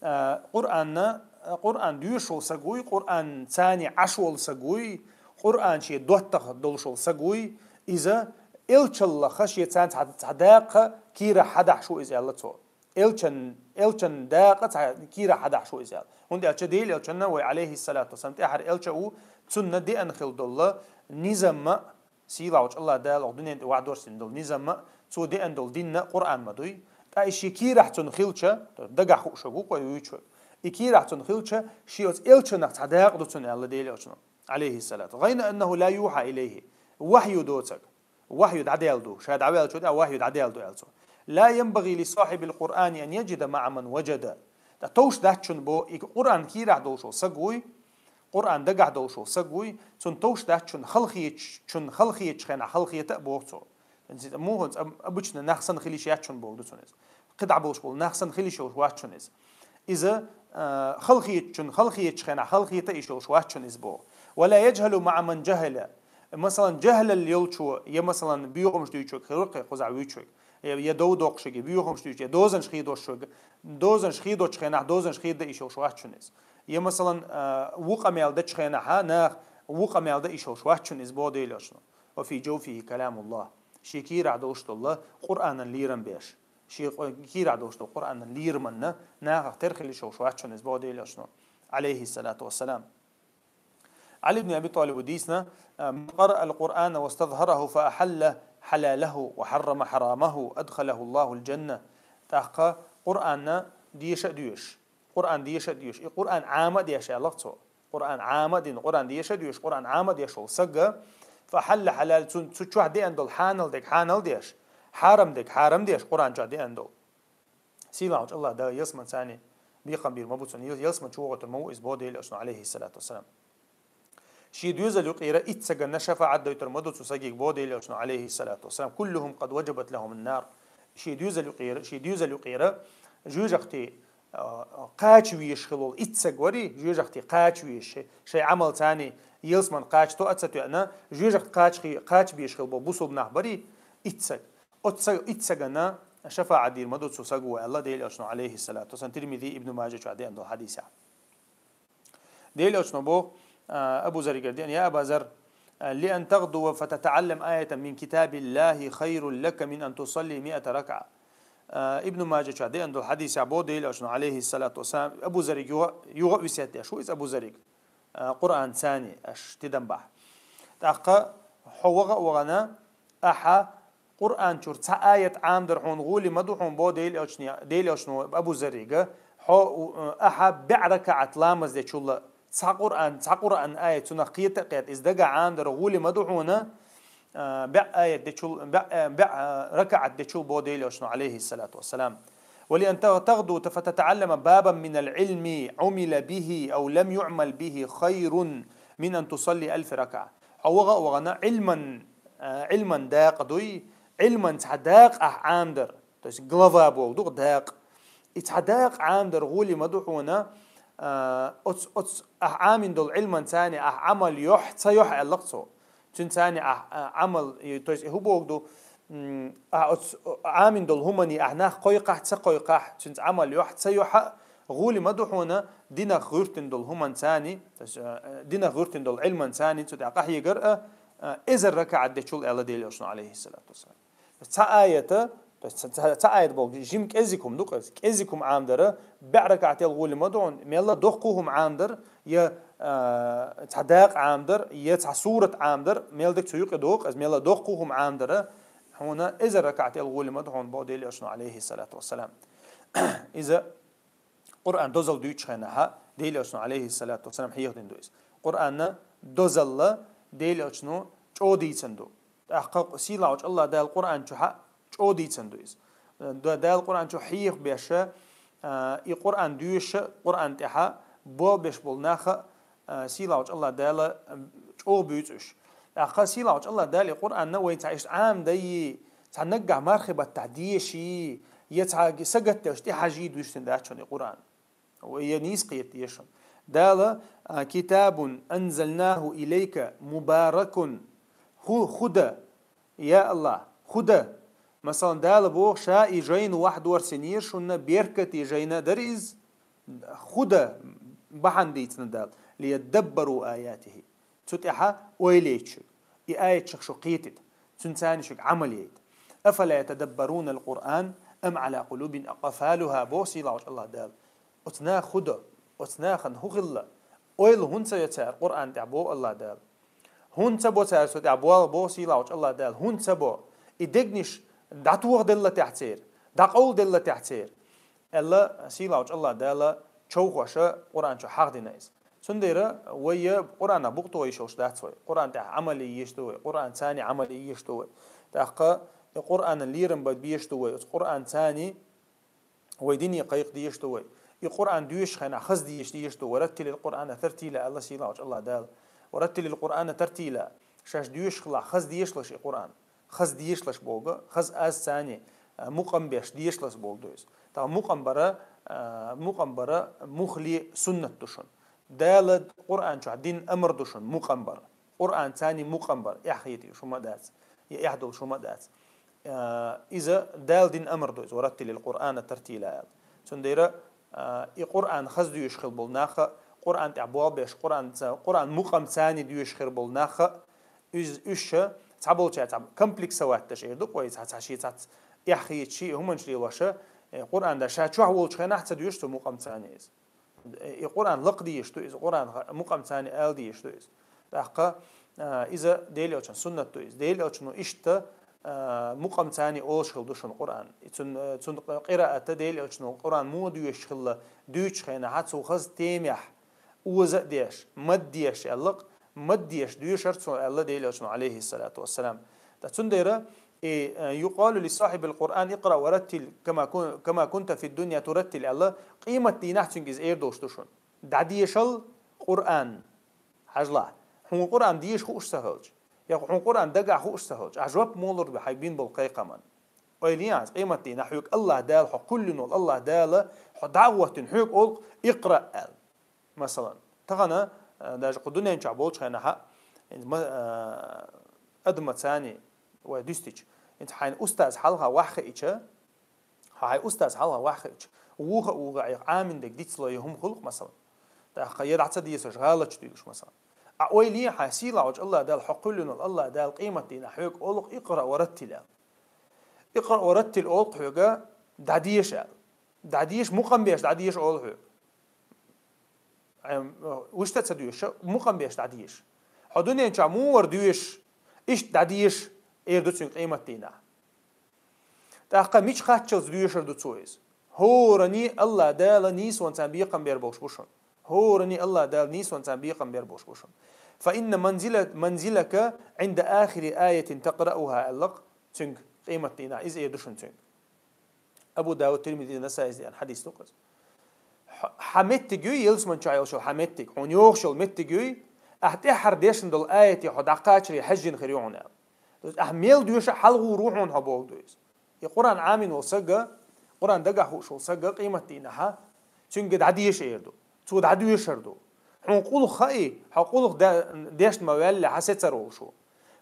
А, Къуръанна, Къуръан доьшуш волу саг вуй, Къуръан цани Ӏаш волу саг вуй, Къуръан шен доттагӀа долуш волу саг вуй, иза элчаллаха шен цани цхьа, цхьа дакъа кийрахь хьадахьаш ву иза, аьлла цо. Элчан, элчан дакъа цхьа кийрахь хьадахьаш ву иза аьлла. ХӀунда аьлча Делан Элчанна вай, алейхиссалату вассалам, тӀаьхьара элча а ву, цунна деана хила долу низамма, сийлахьчу Аллах Дала оха дуьнен тӀе вахьа дорсина долу низамма, цо деана долу динна Къуръан ма дуй. ТӀаккха и ши кийрахь цунна хилча, дагахь хууш ву кхой вуьйчу. И кийрахь цунна хилча, ши оцу элчанах цхьа дакъа ду цунна аьлла Делан Элчано, алейхиссалату. «غير أنه لا يوحى إليه». Вахью доцаг. Вахью дӀадаьлла ду, ша дӀаваьллачу тӀехь вахью дӀадаьлла ду, аьлла цо. «لا ينبغي لصاحب القرآن أن يجد مع من وجد». ТӀаккха товш дац шуна бо, и Къуръан кийрахь долуш волу саг вуй, Къуръан дагахь долуш волу саг вуй, цунна товш дац шуна халахеташ, шуна халахеташ хенахь халахета а боху цо. Муха обычно нах санна хила йиш яц шуна боху ду цунна иза. КхидӀа болуш болу нах санна хила йиш йолуш вац шуна иза. Иза, а, халахеташ шуна халахеташ хенахь халахета а йиш йолуш вац шуна иза боху. «ولا يجهل مع من جهل». Масалан, жахӀлалла йолчо, я, масалан, боьхамаш дуьйчуьг хир ву кхе кхузахь вуьйчуьг, я, я дов доккхушиг, я боьхамаш дуьйчу, я дозанаш хедошшиг, дозанаш хедочу хенахь дозанаш хеда а йиш йолуш вац шуна иза. Я, масалан, а, ву къамел дечу хенахьа нах ву къамел дан йиш йолуш вац шуна иза боху Делан Элчано. «وفي جوفه كلام الله». Шен кийрахь долуш долу Къуръанан лерам беш. Шен къо-, кийрахь долуш долу Къуръанан лераманна нахах тера хила йиш йолуш вац шуна иза боху Делан Элчано, алейхиссалату вассалам. Ӏали ибн Аби ТӀалиба дийцина: «من قرأ القرآن واستظهره فأحل حلاله وحرم حرامه أدخله الله الجنة». ТӀаккха Къуръанна деша а доьшуш, Къуръан деша а доьшуш, и Къуръан Ӏама а деш аьлла цо. Къуръан Ӏама а дина, Къуръан деша а доьшуш, Къуръан Ӏама а деш волу сагга, «فأحل حلال», цун, цу чохь деана долу хьанал дерг хьанал деш, хьарам дерг хьарам деш, Къуръан чохь деана долу. Сийлахьчу Аллах Дала ялсаман цани бекхам бийр ма бу цунна, ял-, ялсаман чу вогӀуьйтур ма ву иза боху Делан Элчано, алейхиссалату вассалам. Шен доьзал юкъера итт саганна шафаӀат дойтур ма ду цу сагига боху Делан Элчано, алейхиссалату вассалам. «كلهم قد وجبت لهم النار». Шен доьзал юкъера, шен доьзал юкъера жоьжахати, а, кхача везаш хила волу итт саг вари, жоьжахати кхача везаш, шай, шай Ӏамал цани ялсаман кхача тоъа а ца тоьъна, жоьжахати кхача хи-, кхача безаш хила болу бусулба нах бари, итт саг. Оцу саг-, итт саганна шафаӀат дийр ма ду цу саго аьлла Делан Элчано, алейхиссалату вассалам, Тирмизи, Ибн Мажа чохь деана долу хьадисехь. Делан Элчано боху, а, Абу Зарригара деана: «يا أبا ذر، لأن تغدو فتتعلم آية من كتاب الله خير لك من أن تصلي مائة ركعة». А, Ибн Мажа чохь деана долу хьадисехь боху Делан Элчано, алейхиссалату вассалам, Абу Заррига юха-, юха а весет деш ву иза Абу Заррига. А, Къуръан цани аш тидам бахь. ТӀаккха хьо ваха а вахана, ахьа Къуръан чуьра цхьа аят Ӏамадар хьуна гӀоли ма ду хьуна боху Делан Элчане, Делан Элчано Абу Заррига, хьо, у, ахьа бӀе ракаӀат ламаз дечул цхьа Къуръан, цхьа Къуръан аят цунах кхета а кхета, иза дагахь Ӏамадар гӀоли ма ду хьуна, а, бӀе аят дечул, бӀе, а, бӀе, а, ракаӀат дечул боху Делан Элчано, алейхиссалату вассалам. «ولأن تغ-، تغدو فتتعلم بابا من العلم عمل به أو لم يعمل به خير من أن تصلي ألف ركعة». Хьо ваха а вахана, Ӏилман, а, Ӏилман дакъа дуй, Ӏилман цхьа дакъа ахь Ӏамадар, то есть глава боху ду дакъа. И цхьа дакъа Ӏамадар гӀоли ма ду хьуна, а, оц-, оц-, ахь Ӏамин долу Ӏилман цани ахь Ӏамал йохь, ца йохь аьлла цо. Цуьнан цани ахь, а, Ӏамал, и, то есть и хӀу боху ду, м, ахь оц-, Ӏамин долу хӀумани ахь нах кхойкхахь, ца кхойкхахь, цуьнца Ӏамал йохь, ца йохь а, гӀоли ма ду хьуна, динах гӀуьртина долу хӀуман цани, то есть, а, динах гӀуьртина долу Ӏилман цани цу тӀехь къахьегар а, а, эзар ракаӀат дечул аьлла Делан Элчано, алейхиссалату вассалам. Цхьа аята, то есть ца, ца, цхьа аят боху, жим кӀезиг хӀума ду-кх иза, кӀезиг хӀума Ӏамадара, бӀе ракаӀател гӀоли ма ду хьуна, мелла доккха хӀума Ӏамадар, я, а, цхьа дакъа Ӏамадар, е цхьа сурат Ӏамадар, мел дика цу юкъе доккху, из мел доккху хӀума Ӏамадар, хьуна эзар ракаӀат эл гӀоле ма ду хьуна бо Делан Элчано, алейхи салату вассалам. Иза Къуръан дозал дуьйцучу хенахьа, Делан Элчано, алейхи салату вассалам, хьехадина ду иза. Къуръанна дозалла Делан Элчано чӀогӀа дийцина ду. ТӀаккха сийлахьчу Аллах Дала Къуръан чухьа чӀогӀа дийцина ду иза. Д-, Дала Къуръан чу хьехабеш, а, и Къуръан доьшуш, Къуръан тӀехьа болх беш болу наха, а, сийлахьчу Аллах Дала, м, чӀогӀа буьйцу уьш. ТӀаккха сийлахьчу Аллах Дала и Къуръанна вайн цхьа иштта Ӏамадайи, цхьа наггахь мархи баттахь деши, я цхьа сагатделча тӀехьажий дуьйцуш дац шуна и Къуръан. Ва я нийса кхета деза шуна. Дала, а, «Китабун анзалнаху илайка мубаракун». ХӀу-, худа, я Аллах, худа. Масалан, Дала боху ша и жайна вахьдорсинера шуна, беркате жайна дара иза. Худа бахьана дийцина Дала. «Лияддаббару аятихи». Цу тӀехьа ойла яйта шуьга. И аятех шу кхетийта. Цуьнца цхьаьна шуьга Ӏамал яйта. «Афала ятадаббарунал Къуръан, ам Ӏала къулубин акъфалуха», боху сийлахьчу Аллах Дала. Оцу наха худа, оцу нахана хӀун хилла? Ойла хӀунда ца йо цара Къуръан тӀехь боху Аллах Дала? ХӀунда ца бо цара цу тӀехь болх боху сийлахьчу Аллах Дала? ХӀунда ца бо? И дегнаш дӀатохаделла тӀехь церан, дӀакъовладелла тӀехь церан? Аьлла, сийлахьчу Аллах Дала човхоша Къуръан чу хьахдина иза. Цундела вай я Къуръанах букъ тоха йиш йолуш дац вай. Къуръан тӀехь Ӏамал е езаш ду вай. Къуръан царний Ӏамал е езаш ду вай. ТӀаккха и Къуръанан лерам бан безаш ду вай. Оцу Къуръан царний вай дине кхайкха дезаш ду вай. И Къуръан доьшучу хенахь хаза дезаш дезаш ду. «Ва раттилил Къуръана тартила», аьлла сийлахьчу Аллах Дала. «Ва раттилил Къуръана тартила». Шаьш доьшуш хилахь, хаза дешалаш и Къуръан. Хаза дешалаш боху, хаза аз царний, а, мукъам беш дешалаш боху ду иза. ТӀаккха мукъам бара, а, мукъам бара муххале суннат ду шуна. Дала Къуръан чохь дина амар ду шуна мукъам бара. Къуръан царний мукъам бара, эхь хетийша хӀума дац, я эхь долуш хӀума дац. А, иза Дала дина амар ду иза, «Ва раттилил Къуръана тартила», аьлла. Цундела, а, и Къуръан хаза доьшуш хила болу наха, Къуръан тӀехь болх беш, Къуръан ца-, Къуръан мукъам царний доьшуш хир болу наха, уьш, уьш ша цхьаболчаьрца комплексовать деш эр ду-кх вай, цхьа, цхьа шен цхьацца эхь хеташ, шен хӀуманаш лелош, э, Къуръан да ша чохь волчу хенахь ца доьшу цу мукъам царний иза. И Къуръан лакха дезаш ду иза, Къуръан ха-, мукъам царний ала дезаш ду иза. ТӀаккха, а, иза Делан Элчан суннат ду иза. Делан Элчано иштта, а, мукъам царний олуш хила ду шуна Къуръан. И цун, а, цун къираата Делан Элчано Къуръан муха доьшуш хилла дуьйцучу хенахьа цо хаза темехь оза а деш, мад деш аьлла-кх, мад деш доьшура цо аьлла Делан Элчано, алейхиссалату вассалам. ТӀаккха цундела, и, э, «Юкъалу ли сахьибил Къуръан икъраъ ва раттил кама кун-, кама кунта фид дунья тураттил», аьлла, къематдийнахь цуьнга иза эр долуш ду шуна. ДӀадешал Къуръан. Хьажалахь, хьуна Къуръан деша хууш ца хилча, я хьуна Къуръан дагахь хууш ца хилча, ахь жоп муха лур ду хьайга бина болу кхайкхаман? Ойла е хьан, къематдийнахь хьоьга Аллах Дала, хьо кхоьллина волу Аллах Дала, хьо дӀа а хӀоттийна, хьоьга олу-кх «Икъраъ» аьлла. Масалан, тахана, а, даже кху дуьнен чохь болчу хенахьа, ма-, а, адамаца царний вай дуьстича, хӀинца хьайна устаз хьалха ваха хиъча, хьо хьайн устаз хьалха ваха хиъча, вуха а вуха а Ӏеха Ӏамин дерг дицло я хӀума хуьлу-кх, масалан. ТӀаккха я дӀа ца дезаш, гӀалаташ дуьйлуш, масалан. Ахь ойла е хьан, сийлахьчу Аллах Дала, хьо кхоьллина волу Аллах Дала къематдийнахь хьоьга олу-кх «Икъраъ ва раттил» аьлла. «Икъраъ ва раттил» олу-кх хьоьга, дӀадеша аьлла. ДӀадеша, мукъам беш дӀадеша олу хьоьга. Эм, вуьшта а ца доьшуш, мукъам беш дӀадеша. Хьо дуьнен чохь муха вара доьшуш, иштта дӀадеша, эр ду цуьнга къематдийнахь. ТӀаккха мича кхаччалц доьшур ду цо иза? ХӀоранний Аллах Дала нийсонца бекхам бер болуш бу шуна. ХӀоранний Аллах Дала нийсонца бекхам бер болуш бу шуна. «Фа инна манзила-, манзилака Ӏинда ахири аятин такърауха», аьлла-кх цуьнга къематдийнахь, иза эр ду шуна цуьнга. Абу Дауд, Тирмизи, Насаис деана хьадис ду-кх иза. Хьо-, хьан меттиг юй, ялсамани чохь йолуш йолу хьан меттиг, хьуна йогӀуш йолу меттиг юй, ахь тӀаьххьара дешна долу аятех хьо дӀакхачаре хьаьжжина хир ю хьуна аьлла. То есть ахь мел доьшу а хьалагӀур ву хьуна хьо бохург ду иза. И Къуръан Ӏамийна волу сага, Къуръан дагахь хууш волу сага къематдийнахьа, цуьнга дӀадеша эр ду. Цо дӀадоьшур ду. Хьуна къулх хаий, хьо къулх де-, дешна ма ваьллехь, хьан сецар волуш ву.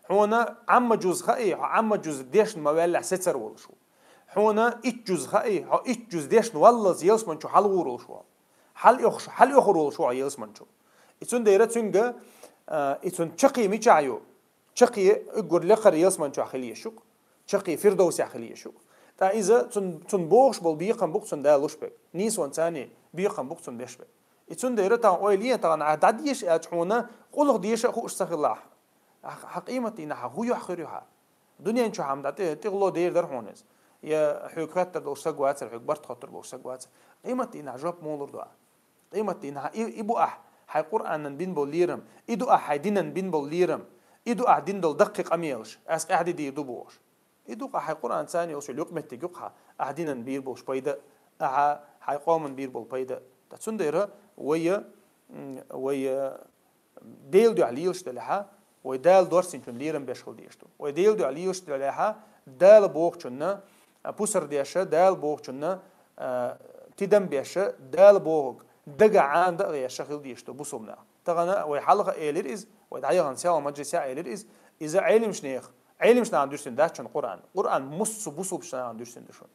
Хьуна Ӏамма жуз хаий, хьо Ӏамма жуз дешна ма ваьллехь, сецар волуш ву. Хьуна итт жуз хаий, хьо итт жуз дешна валлалц ялсамани чу хьалагӀур волуш ву. Хьалаоьхуш-, хьалаоьхур волуш ву хьо ялсамани чу. И цундела цуьнга, а, и цуьнан чаккхе мичахь ю? Чаккхе уггар лекхара ялсамани чохь хила езаш ю-кх. Чаккхе Фирдовсехь хила езаш ю-кх. Ткъа иза цунна, цунна богӀуш болу бекхам бу-кх цунна Дала луш берг. Нийсонца царний бекхам бу-кх цунна беш берг. И цундела тахан ойла е, тахан а дӀадеша аьлча хьона, къулах деша а хууш ца хилахь. Хьа, хьа къематдийнахьа хӀу юхь хир ю хьа? Дунен чу хьама дӀа тӀе-, тӀехло дер дар хьона иза. Я хьоьга хоттар долуш саг вацар, хьоьга барт хоттар болуш саг вацар. Къематдийнахьа жоп муха лур ду ахь? Къематдийнахьа и, и бу ахь хьайн Къуръанан бин болу лерам, и ду ахь хьайн динан бин болу лерам, и ду ахь дин долу даккхий къамелаш, ас къаьхьа де дийр ду бохуш. И ду-кх ахьа хьайн Къуръан царна йолчу юкъаметтиг ю-кх хьа, ахьа динан бийр болуш пайда, ахьа хьайн къоман бийр болу пайда. Ткъа цундела вай, м, вай, э, Делан дуьхьа лелаш делахьа, вай Дала дорцинчун лерам беш хила дезаш ду. Вай Делан дуьхьа лелаш делахьа, Дала бохучунна, а, пусар деша, Дала бохучунна, а, тидам беша, Дала бохург дага Ӏамда а гӀеша хила дезаш ду бусулба нах. Тахана вай хьалха а элира иза, вай дӀаяхана селхан мажлисе а элира иза, иза Ӏелимаш нех, Ӏелимаш нахана дуьрсина дац шуна Къуръан. Къуръан муссу бусулбачу нахана дуьрсина ду шуна.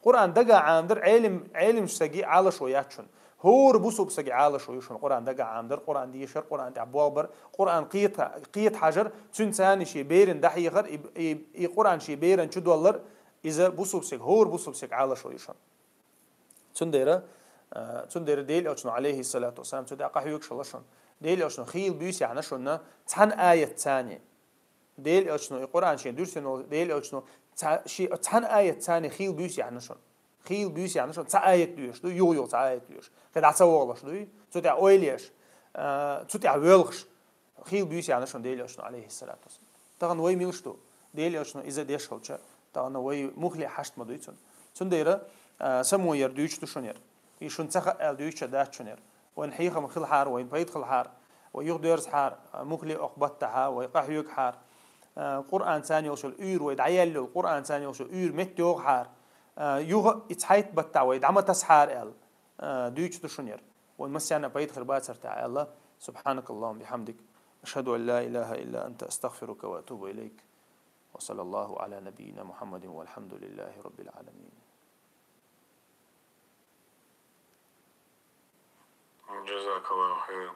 Къуръан дага Ӏамдар Ӏелим, Ӏелимаш саги Ӏалашо яц шуна. ХӀора бусулба саги Ӏалашо ю шуна Къуръан дага Ӏамдар, Къуръан дешар, Къуръан тӀехь болх бар, Къуръан кхета, кхета хьажар, цуьнца царна шен беран дӀахьехар, и, и, и Къуръан шен беран чу доллар, иза бусулба саг, хӀора бусулба саг Ӏалашо ю шуна. Цундела, а, цундела Делан Элчано, алейхиссалату вассалам, цу тӀехь къахьоьгуш хилла шуна. Делан Элчано хийла буьйса яхьна шуна цхьана аят царна. Делан Элчано, и Къуръан шен дуьрсина волу Делан Элчано, ца-, ши-, цхьана аят царна хийла буьйса яхьна шуна. Хийла буьйса яхьна шуна, цхьа аят доьшуш ду, юха-юха цхьа аят доьшуш. КхидӀа ца вогӀалаш дуй, цу тӀехь ойла еш, а, цу тӀехь воьлхуш. Хийла буьйса яхьна шуна Делан Элчано, алейхиссалату вассалам. Тахана вай милаш ду? Делан Элчано иза деш хилча, тахана вай мухле хьашт ма дуй цунна. Цундела, а, само яр дуьйцуш ду шуна яр. И шуна ца хаьа аьлла дуьйцуш дац шуна яр. Вайн хьехам хилахьара, вайн пайда хилахьара, вай юхадоьрзахьара, а, мухле оккха баттахьа, вай къахьоьгахьара, а, Къуръан царна йолуш йолу уьйр, вай дӀаелла йолу Къуръан царна йолуш йолу уьйр меттайогӀахьара, а, юха и цхьайтта баттахь вай дӀа ма тасахьара аьлла, а, дуьйцуш ду шуна яр. Вайн массарна а пайда хир бацара тӀехь аьлла, سبحانك اللهم وبحمدك، أشهد أن لا إله إلا أنت، أستغفرك وأتوب إليك. وصلى الله على نبينا محمد والحمد لله رب العالمين. جزاك الله خيرا.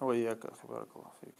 وإياك أخي، بارك الله فيك.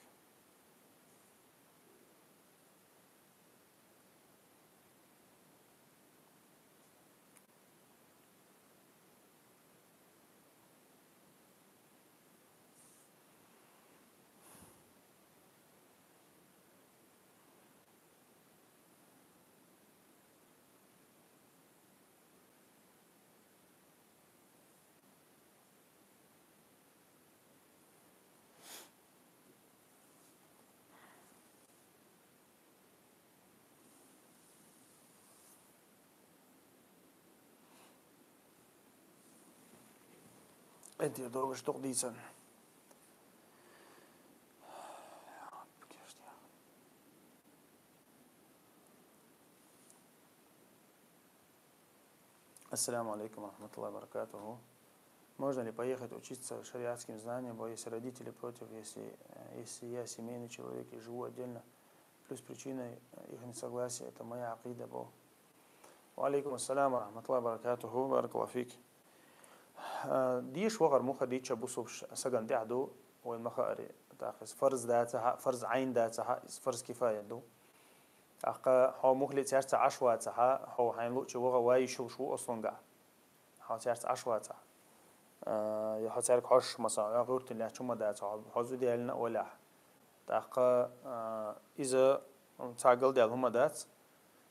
Эдир догаш дукъ дийцан. Ассаламу алейкум ва рахматуллахи ва баракатуху. Можно ли поехать учиться шариатским знаниям, если родители против, если, э, если я семейный человек и живу отдельно? Плюс причиной, э, их несогласия — это моя акида, бо. Ва алейкум ассалам ва рахматуллахи ва баракатуху, баракаллаху фик. Э, деш вахар муха дича бусулба саган тӀехь ду, вайн ма хаари, тӀаккха иза фарз дацахьа, фарз Ӏайн дацахьа, иза фарз кифая ду. ТӀаккха хьо мухле цаьрца Ӏаш вацахьа, хьо хьайн луъча ваха вай йиш йолуш ву аслунгахь. Хьо цаьрца Ӏаш вацахь. А, я хьо цаьрга хьожуш, масала, хьо гӀуртина лаьтташ хӀума дац, хьо, хьо зуда ялина а валахь. ТӀаккха, а, иза цхьа галдаьлла хӀума дац.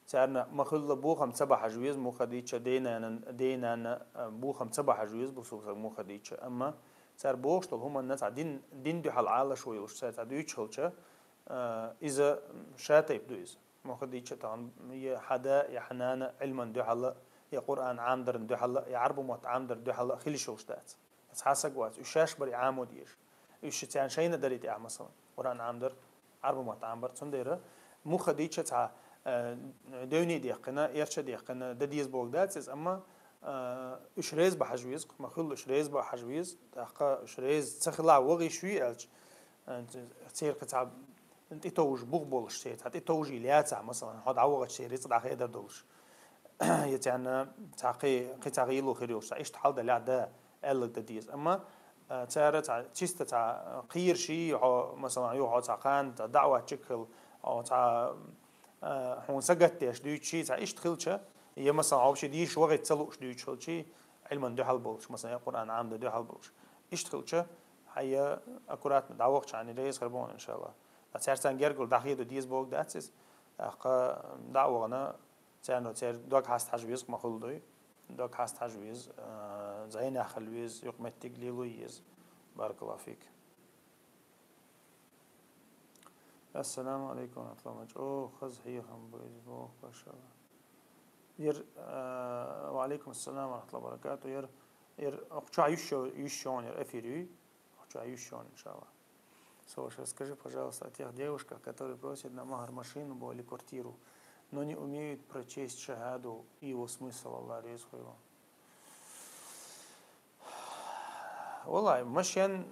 Царна ма-хуьллу бохам ца бахьаш веза, муха дийча, дей-нанан, дей-нанна, а, бохам ца бахьаш веза, бусулба саг муха дийча. Амма цара бохуш долу хӀуманна цхьа дин, дин дуьхьал Ӏалашо йолуш, цара цхьа дуьйцуш хилча, а, иза ша тайпа ду иза. Муха дийча тахана я хьан да, я хьан нана Ӏилман дуьхьала, я Къуръан Ӏамдаран дуьхьала, я Ӏарбу мотт Ӏамдаран дуьхьала хила йиш йолуш дац. Цхьа саг вац, уьш шаьш бари Ӏамо дезаш. Уьш ши царна шайна дари тӀехь, масалан, Къуръан Ӏамдар, Ӏарбу мотт Ӏамбар. Цундела муха дийча цхьа, э, девни дехкина, эрча дехкина, дан деза бохург дац иза, амма, э, уьш реза бахьаш веза, ма-хуьллу уьш реза бахьаш веза, тӀаккха уьш реза ца хила ваха йиш юй аьлча, э, церан кхин цхьа тӀетовжа бух болуш, церан цхьа тӀетовжий лаьцахь, масалан, хьо дӀавахача церан рицкъ дӀахедар долуш. Я царна цхьа кхин, кхин цхьа гӀийло хир йолуш, цхьа иштта хьал далахь да, аьлларг дан деза. Амма, а, цара цхьа чиста цхьа, а, кхийра ший, хьо, масалан, юха хьо цхьа кхана, цхьа даӀват чу хила, Хьо цхьа, а, хьуна сагатдеш дуьйцучи, цхьа иштта хилча, я, масалан, хьо вообще дийша вахийта ца лууш дуьйцуш хилчи, Ӏилман дуьхьал болуш, масалан, я Къуръан Ӏамдан дуьхьал болуш. Иштта хилча, хьайя аккуратно дӀавахча хьайна реза хир бу хьуна, иншаллахӀ. Ткъа цаьрца гергара дӀахеда деза бохург дац иза. ТӀаккха дӀа а вахана, царна церан дог хьаста хьажа веза, ма хуьлу дуй. Дог хьаста хьажа веза, а, зӀенехь хила веза, юкъаметтиг лело еза. Баракаллаху фик. Ассаламу алейкум ва рахматуллахи ва баракатух. Чӏогӏа хаза хьехам бу иза боху башала. Ер, а, ва алейкум ассалам ва рахматуллахи ва баракатух. Ер, ер, окху чохь юьш йо-, юьш йогӀун ер эфир юй. Окху чохь юьш йогӀун, иншаллах. Слушай, скажи, пожалуйста, о тех девушках, которые просят на махр машину или квартиру, но не умеют прочесть шахаду и его смысл, Аллах реза хуьлда. Валлай, машен,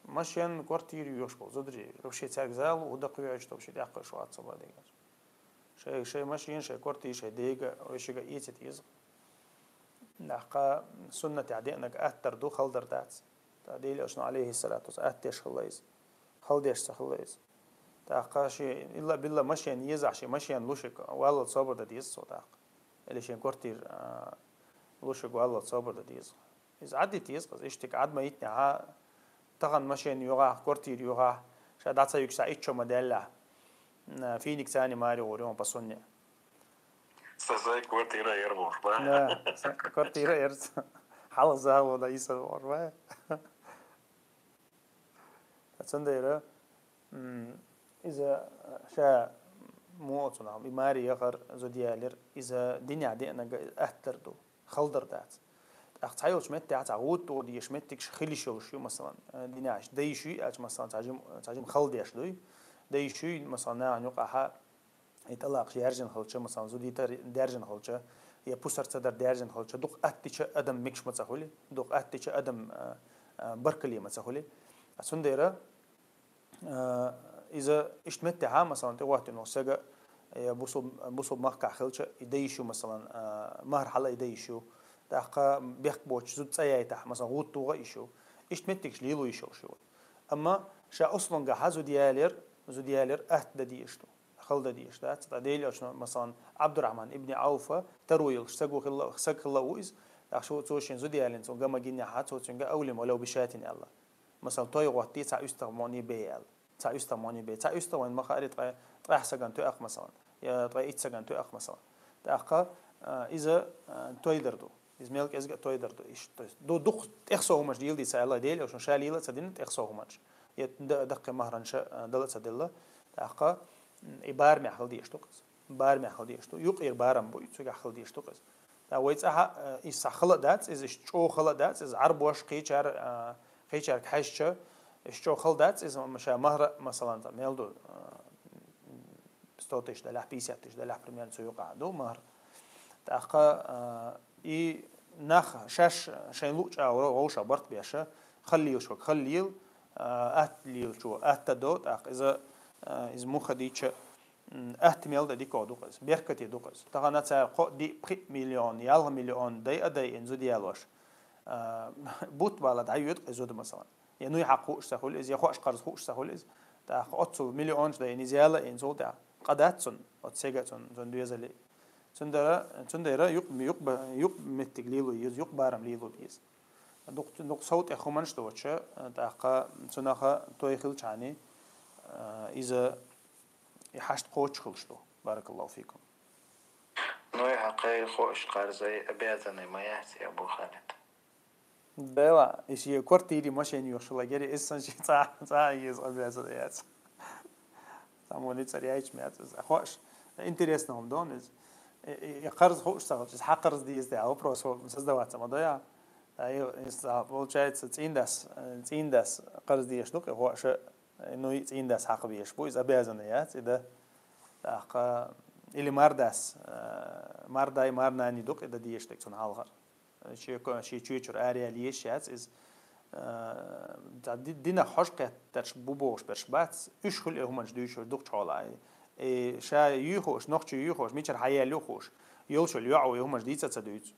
машен, квартира йоьхуш болу зударий. Вообще цаьрга зала хӀу дакха веача, вообще тӀаккха шу вац ца бадигаш. Шай, шай машен, шай квартира, шай дега, вешига эцит иза. Нахка суннатехь деанаг аттар ду, халдар дац. Та Делан Элчано, алейхиссалату вассалам, аттеш хилла иза. Халдеш ца хилла иза. ТӀаккха ши илла билла машен езахь, ши машен лушиг валлал собар дан деза цо тӀаккха. Или шен квартира, а, лушиг валлал собар дан деза. Иза Ӏадда теза, иза иштта Ӏад ма йитнехьа, тахана машен юхахь, квартира юхахь, ша дӀа ца юьгу, ша итт шо ма даьллехь, м, финик цани мари гӀур йон по сунне. Са сай квартира яр бохуш, ба? Да, са квартира яр. Хьалха загӀо да, иса бохуш, ба? Цундела, м, иза ша муха цунах, и маре яхар, зуда ялар, иза динехь деанага аттар ду, халдар дац. ТӀаккха цхьайолчу меттехь цхьа гӀуда тӀо дезаш меттигаш хила йиш йолуш ю, масалан, э, динехь дайш юй аьлча, масалан, цхьа жим, цхьа жим халдеш дуй. Дайш юй, масалан, нахана юкъахьа, и тӀалакъаш яьржина хилча, масалан, зудитар даьржина хилча, я пусар ца дар даьржина хилча, дукха аттича адам мегаш ма ца хуьлу, дукха аттича адам, а, а, баркалле ма ца хуьлу. А цундела, а, иза иштта меттехьа, масалан, тӀехӀоттина волу сага, я бусул-, бусул махкахь хилча, и дайш ю, масалан, а, махьар хьала и дайш ю, тӀаккха бехк боцуш зуда цӀа яйтахь, масалан, гӀуда тухуш йиш ю. Иштта меттигаш лело йиш йолуш ю. Амма ша услунгахьа зуда ялар, зуда ялар атта дан дезаш ду. Халда дезаш дац. Ткъа Делан Элчано, масалан, Ӏабдуррахьман ибн Ӏауфа таро йолуш саг ву хилла, саг хилла ву иза. ТӀаккха цо шен зуда ялина, цо гама гинехьа, цо цуьнга авлим валав бишатин аьлла. Масалан, той гӀотти цхьа уьстагӀ моне бе аьлла. Цхьа уьстагӀ моне бе. Цхьа уьстагӀ вайн ма хаъара ткъе, ткъех сагана тоьах, масалан. Я ткъе итт сагана тоьах, масалан. ТӀаккха, а, иза, а, той дар ду. Иза мел кӀезга а той дар ду. Иш, то есть, ду-, дукха тӀехсо хӀуманаш дийла дица аьлла, Делан Элчано ша лийла а ца дина тӀехсо хӀуманаш. Я д-, даккхий махранаш, а, дала а ца делла. ТӀаккха, м, и барамехь хила дезаш ду-кх иза. Барамехь хила дезаш ду. Юкъера барам бу, цуьгахь хила дезаш ду-кх иза. Ткъа вай цӀахьа, а, иза схьа хала а дац, иза иштта чӀогӀа хала а дац, иза Ӏарбош, кхечара, а, кхечаьрга хьаьжча, иштта чӀогӀа хала дац, иза ма ша махра, масалан, там, мел ду, а, сто тысяч далахь, пятьдесят тысяч далахь, примерно, цу юкъахь ду махр. ТӀаккха, а, и нах шаьш шайн луъучу агӀор вовшах барт беш, хала лелаш верг хала лела, а, атта лелачо атта до, тӀаккха иза, а, иза муха дийча, м, атта мел дан дика ду-кх иза, беркате ду-кх иза. Тахана цара кхоъ, диъ, пхиъ миллион, ялх миллион дай а дайина зуда ялош, а, бутт бала дӀайоьду-кх иза зуда, масалан. Я нуй хьакха хууш ца хуьлу иза, я хоаш кхарза хууш ца хуьлу иза. ТӀаккха оццул миллионаш дайна иза яла а, цул тӀаьхьа къа дац цунна, оцу сага цунна, цунна доьзале. Цундела, цундела юкъ-, юкъ-, юкъаметтиг лело еза, юкъ-барам лело беза. Дукха, дукха сов тӀех хӀуманаш доцуша, тӀаккха цунаха той хилчахьани, а, иза и хьашт кхочуш хуьлуш ду. Баракаллаху фикум. Ну, и хьакхайра хоаш кхарзай обязанный ма яц, я Абу Халид. Дела, и шен квартири машен йохуш лагере, иза сан ши цӀа, цӀа еза обязан яц. Само ницӀар яйча меца иза. Хоаш, интересно хӀума дон иза. И, и, и кхарза хууш ца хилча, иза хьакхарза деза тӀехь вопрос создаваться ма дойа. А, и, иза, получается, цӀийндас, э, цӀийндас кхарза дезаш ду-кх, и хоаш, э, ну, и цӀийндас хьакха безаш бу, иза обязан яц, и да. ТӀаккха, или мардас, э, мардай, марнани ду-кх, и да дезаш дерг цунна хьалхара. Ши ко-, ши чоьчура араяла езаш яц иза. Э, ца ди-, динах хьожа кхеттарш бу бохуш берш бац. Уьш хуьлу и хӀуманаш дуьйцуш дукхачу хьолахь. Э, ша юй хууш, нохчий юй хууш, мичара хьаяьлла ю хууш. Йолчул йоӀ ву и хӀуманаш дийца а ца дуьйцу.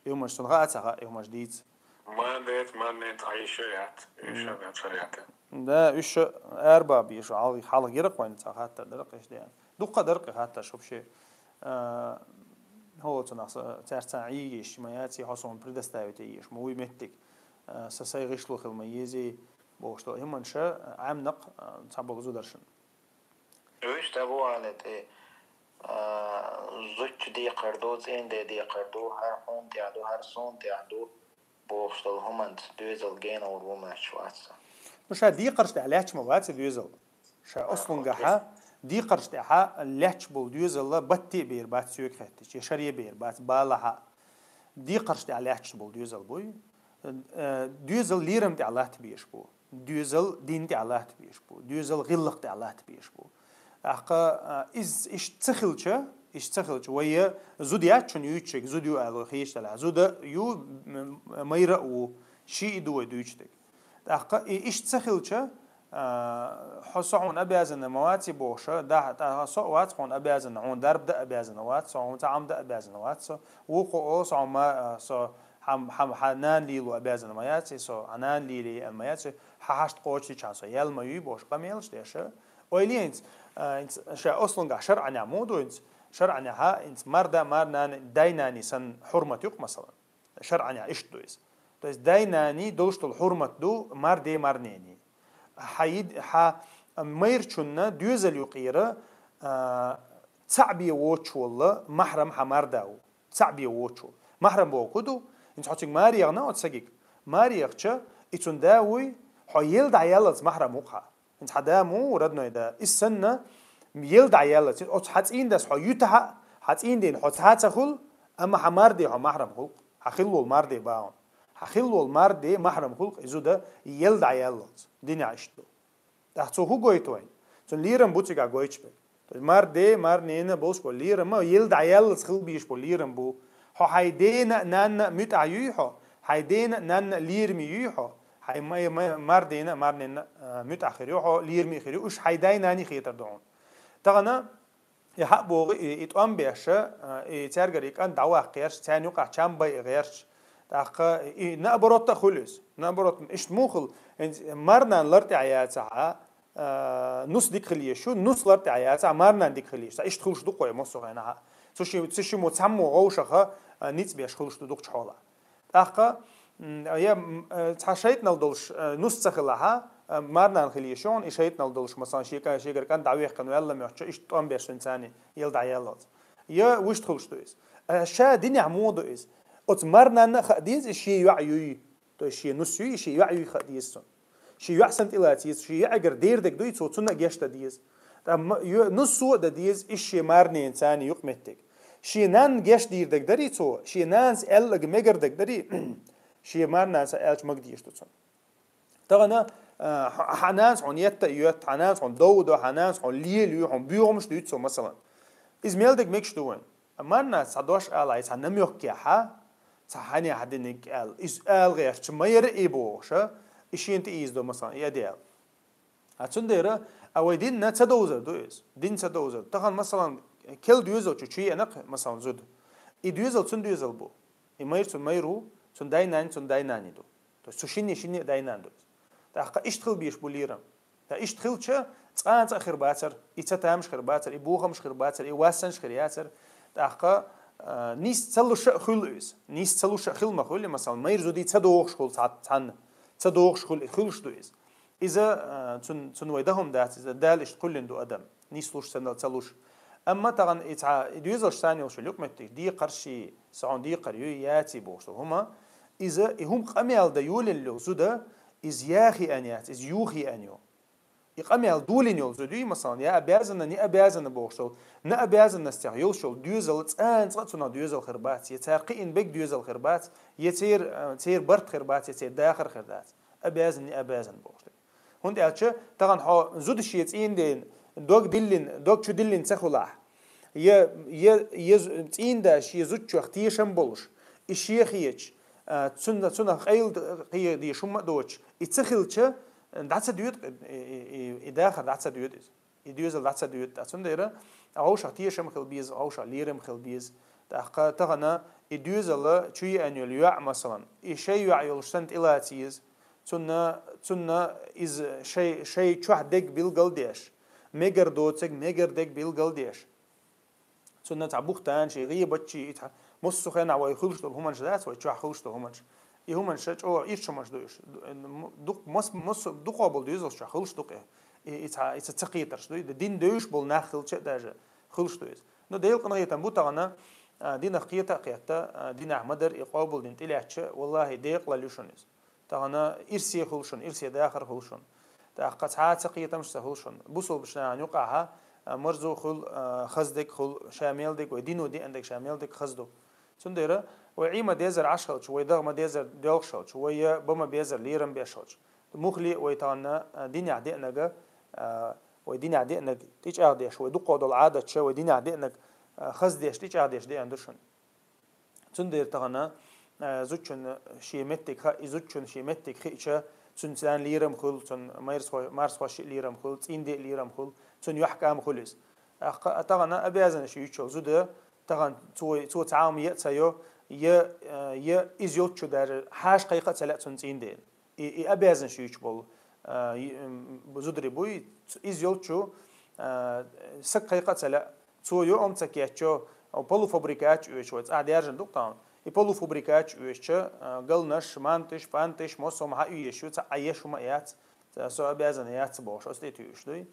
И хӀуманаш цунна хаа а ца хаьа, и хӀуманаш дийца. Мандет, мандет, а ещё яд. Ещё яд, шариат. Да, уьш арба бийш, хьалха гиракъ вайн ца хаттар даракъ иш ден. Дукха даракъ хаттар шуб ше. Хо цунах царца ийгиш ма яци, хо сон предоставить ийгиш ма уй меттик. Са сай гишлу хил ма ези, бохшто химанша, амнак, ца бол зударшин. Уьш та бу алет, э, зуч декхар ду, цин де декхар ду, хар хун тя ду, хар сон тя ду. Бохуш долу хӀуманца доьзал генал ву моьттуш вац со. Ну, ша декхарш тӀехь лаьтташ ма вац и доьзал. Ша ослунгахьа, декхарш тӀехьа лаьтташ болу доьзалла батте бер бац соьга хеттича, я шаре бер бац, балахьа. Декхарш тӀехь лаьтташ болу доьзал буй. Э, доьзал лерам тӀехь латта беш бу. Доьзал дин тӀехь латта беш бу. Доьзал гӀиллакх тӀехь латта беш бу. ТӀаккха, а, из, иш ца хилча, иш ца хилча, вай зуда яц чун юьйцург, зуда ю аьлла хеш далахь. Зуда ю, м, майра а ву, ши и ду вай дуьйцург. ТӀаккха и иш ца хилча, а, хьо со хьуна обязана ма вац и бохуша, да, тӀаккха со а вац хьуна обязана, хьуна дарба да обязана вац, со хьуна цхьа Ӏам да обязана вац, со вукхо о, со хьуна ма, а, со хьам, хьам, хьа нана лийла обязана ма яц, со хьа нана лийла аьлла ма яц, хьа хьашт кхочучхьан со ял ма юй бохуш, къамелаш деша. Ойла е, инц, а, инц ша ослунгахь шаръанехь мо ду, инц шаръанехьа, инц марда, марнана, дайнани сан хьурмат юкъ, масалан. Шаръанехь иштта ду иза. То есть дайнани долуш долу хьурмат ду марде, марнени. Хьа йид-, хьа майрчунна доьзал юкъера, а, цаъ бе воцуш волла махьрам хьа марда ву. Цаъ бе воцуш волла. Махьрам боху ду, инц хьо цига маре яхна оцу сагиг. Маре яхча, и цун да вуй, хьо ел дӀа яллалц махьрам ву хьа. ХӀинца хьан да ма ву, родной да. Иза санна, ел дӀа яьллац. Оцу хьан цӀийндас хьо юьтахьа, хьан цӀийнден хьо цхьа а ца хуьлу, амма хьан марде хьо махьрам хуьлу. Хьан хилла волу марде бахьун. Хьан хилла волу марде махьрам хуьлу, и зуда ел дӀа яьллалц. Динехь иштта ду. ТӀаккха цо хӀу гойту вайн? Цунна лерам бу цигахь гойтуш бен. То есть марде, марнена болуш бо лерама ел дӀа яьллалц хила бийш бо лерам бу. Хьо хьайн дена а, нанна а муьтӀахь юй хьо, хьайн дена а, нанна а лераме юй хьо, хьайн ма-, ма-, мардена а, марнена а, а, муьтӀахь хир ю хьо, лераме хир ю, уьш хьайн дай-нани хетар ду хьуна. Тахана, и хьаъ богӀу, и, и тӀом беша, а, и цаьргара и кӀант дӀаваккха гӀерш, царна юкъахь чам бай гӀерш, тӀаккха и наоборот а хуьлу иза. Наоборот, иштта муха хила, хӀинца марнан лар тӀехь яцахьа, а, нус дика хила еш ю, нус лар тӀехь яцахьа, марнан дика хила еш. Ца иштта хуьлуш ду кхой, массо хенахьа. Цу ши-, цу шимо цхьаммо гӀовшаха, а, ницкъ беш хуьлуш ду дукхачу хьолахь. ТӀаккха, м, я, м, э, цхьа шайтӀанал долуш, э, нус ца хилахьа, э, марнан хила еш ю хьуна, и шайтӀанал долуш, масалан, шега-, шегара кӀант дӀавехкана ваьлла моьттуча, иштта тӀом беш шун царна ел дӀа яьллалц. Я вуьшта хуьлуш ду иза. Э, ша динехь муха ду иза? Оцу марнанна а хаа деза, и шен йоӀ юй, то есть шен нус юй, и шен йоӀ юй хаа деза цунна. Шен йоӀ санна тӀелаца еза, шен йоӀагара дер дерг дуй, цо цунна а геш дан деза. Ткъа ма-, йо-, нус со а дан деза, иш шен марнена царна юкъа меттиг. Шен нанна геш дийр дерг дарий цо, шен нанас аьллага мегар дерг дарий, шен марнанас аьлча мага дезаш ду цунна. Тахана, а, хьа-, хьан нанас хьуна етта а йоьтта, хьан нанас хьуна дов а до, хьан нанас хьуна лела юй, хьуна буьйгӀамаш дуьйцу цо, масалан. Иза мел дерг мегаш ду вайн? Марнанас цхьа дош алахь, цхьа намёк яхьа, цхьа хьанехьа диниг аьлла, иза ала гӀертача, ма яра и бохуша, и шена тӀеийзадо, масалан, и а де аьлла. А цундела, а вай динна ца довзар ду иза. Дин ца довзар. Тахана, масалан, кел доьзалчу чу еанакх, масалан, зуда. И доьзал цун доьзал бу. И майра цун майра ву, цун дай-нани цун дай-нани ду. То есть цу шинне, шинне а дай-нана ду иза. ТӀаккха иштта хила беш бу лерам. Ткъа иштта хилча, цкъа а цкъа хир бацар, и ца тамаш хир бацар, и бохамаш хир бацар, и вассанаш хир яцар. ТӀаккха, а, нийса ца луша а хуьлу иза. Нийса ца луша а хила ма хуьлу, масалан, майра зудий ца догӀуш хуьлу цхьа-, цхьанна. Ца догӀуш хуьлу, хуьлуш ду иза. Иза, а, цун, цун вай дахам дац, иза Дала иштта кхоьллина ду адам. Нийса луш санна ца луш. Амма тахана и цхьа, и доьзалш царна йолуш йолу юкъаметтиг, декхар ши, со хьуна декхар юй, яций бохуш долу хӀума, иза, и хӀума къамел дан йолийна йолу зуда, иза яхи ан яц, иза юхи ан ю. И къамел долийна йолу зуда юй, масалан, я обязана, не обязана бохуш долу, на обязанностях йолуш йолу доьзал, цкъа а цкъа а цунах доьзал хир бац, я цара кхиъна берг доьзал хир бац, я цер-, церан барт хир бац, я церан дахар хир дац. Обязан, не обязан бохуш долу. ХӀунда аьлча тахана хьо зуда шен цӀийнден дог диллина, дог чу диллина ца хуьлахь, я, я, я з-, цӀийнда шен зудчох тешам болуш, и шен хеташ, а, цунна, цунах къайла кхийдеш хӀумма а доцуш, и ца хилча, дӀа ца доьду, и, и, и, и дахар дӀа ца доьду иза. И доьзал дӀа ца доьду. Ткъа цундела вовшах тешам хила беза, вовшах лерам хила беза. ТӀаккха тахана и доьзал чу еана йолу йоӀ, масалан, и шайн йоӀ йолуш санна тӀелаца еза, цунна, цунна иза шайн, шайн чохь дерг билгалдеш, мегар доцург мегар дерг билгалдеш. Цунна цхьа бухтанаш, гӀийбаташ, и цхьа массо а хенахь вай хуьлуш долу хӀуманаш дац, вай чохь хуьлуш долу хӀуманаш. И хӀуманаш чӀогӀа ирчу хӀуманаш ду уьш. Ду-, м-, дукха мас-, массо а дукхах болу доьзалш чохь хуьлуш ду-кх и. И, и цхьа, и ца, ца кхетарш ду, и дин девзаш болу нах хилча а даже хуьлуш ду иза. Но Делан къинхетам бу тахана, а, динах кхета а кхетта, а, динехь ма-дарра и къобалдина тӀелаьцча, валлахӀи, декъалалла ю шуна иза. Тахана ирсе хуьлу шуна, ирсе дахар хуьлу шуна. ТӀаккха цхьа а ца кхетамаш ца хуьлу шуна. Бусулбачу нахана юкъахь, а, марзо хуьлу, а, хаза дерг хуьлу, ша мел дерг, вай дино деана дерг ша мел дерг хаза ду. Цундела вай Ӏийма дезар Ӏаш хилча, вай дагӀа ма дезар доьлхуш хилча, вай я ба ма безар лерам беш хилча, муххале а вай тахана, а, динехь деанарг, а, вай динехь деанарг тӀечӀагӀдеш, вай дукха долу Ӏадаташ вай динехь деанарг, а, хаза деш, тӀечӀагӀдеш деана ду шуна. Цундела тахана, а, зудчун шен меттиг ха-, и зудчун шен меттиг хиъча, цуьнан царна лерам хуьлу, цуьнан марсхо-, марсхошна а лерам хуьлу, цӀийнда а лерам хуьлу, цуьнан юьхькӀам хуьлу иза. ТӀаккха а тахана обязанность юьйцуш йолу зуда, тахана цо, цо цхьа а хӀума ян а ца йо, я, а, я иза йолччу даже хьаша кхайкха а ца лаьа цунна цӀийнда. И, и обязанность юьйцуш болу, а, и, м, зударий буй, ц-, иза йолччу, а, саг кхайкха а ца лаьа, цо йо а хӀума ца кеччо, полуфабрикаташ оьшу вай, цӀахь даьржина ду-кх тахана. И полуфабрикаташ оьшуча, а, галнаш, манташ, панташ, массо а хӀума хьан оьшуш ю, цхьа а еш хӀума а яц, ца, со обязан яц бохуш, оцу тӀе туьйсуш дуй.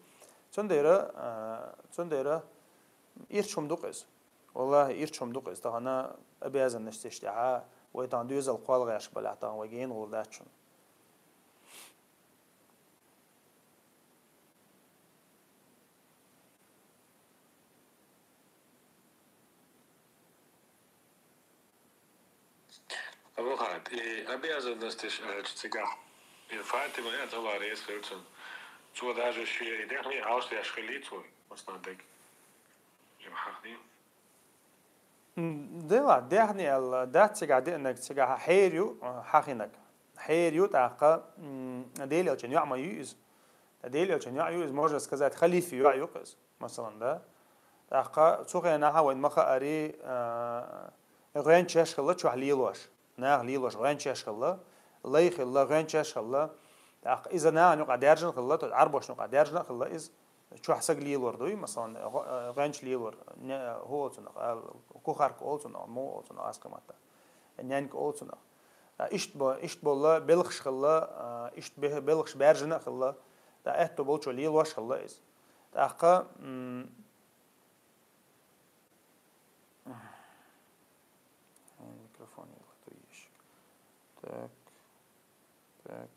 Цундела, а, цундела ирча хӀума ду-кх иза. ВаллахӀи, ирча хӀума ду-кх иза, тахана обязанностеш тӀехь, вай тахана доьзал кхолла гӀерташ балахь, тахана вай гена гӀур дац шуна. Абухат, и обязанностеш аьлча цигахь, и Фатима ян Аллах реза хила цунна. Цо даже шен и даьхни хьовсадеш хилий цо, массанхьа дерг. Им хьахний? М, дела, даьхни аьлла, дац цигахь деанарг, цигахь хьер ю, а, хьахинарг. Хьер ю, тӀаккха, м, Делан Элчан йоӀ ма ю иза. Делан Элчан йоӀ ю иза, можно сказать, халифан йоӀ ю-кх иза, масалан, да. ТӀаккха цу хенахь вайна ма хаари, а, гӀоьнчаш хилла чохь лелош. Наха лелош гӀоьнчаш хилла, лай хилла, гӀоьнчаш хилла. ТӀаккха иза нахана юкъахь даьржина хилла, тӀаккха Ӏарбошна юкъахь даьржина а хилла иза. Чохь саг лелор дуй, масалан, гӀо-, гӀоьнча лелор, не-, хӀу олу цунах, ал-, кухарка олу цунах, му олу цунах, аскъа маттахь. Нянька олу цунах. А, иштта бо-, иштта болла белхаш хилла, а, иштта бе-, белхаш баьржина а хилла. ТӀаккха аьтто болчо лелош хилла иза. ТӀаккха, м, Микрофон йохуьйтуьйтуш. Так. Так.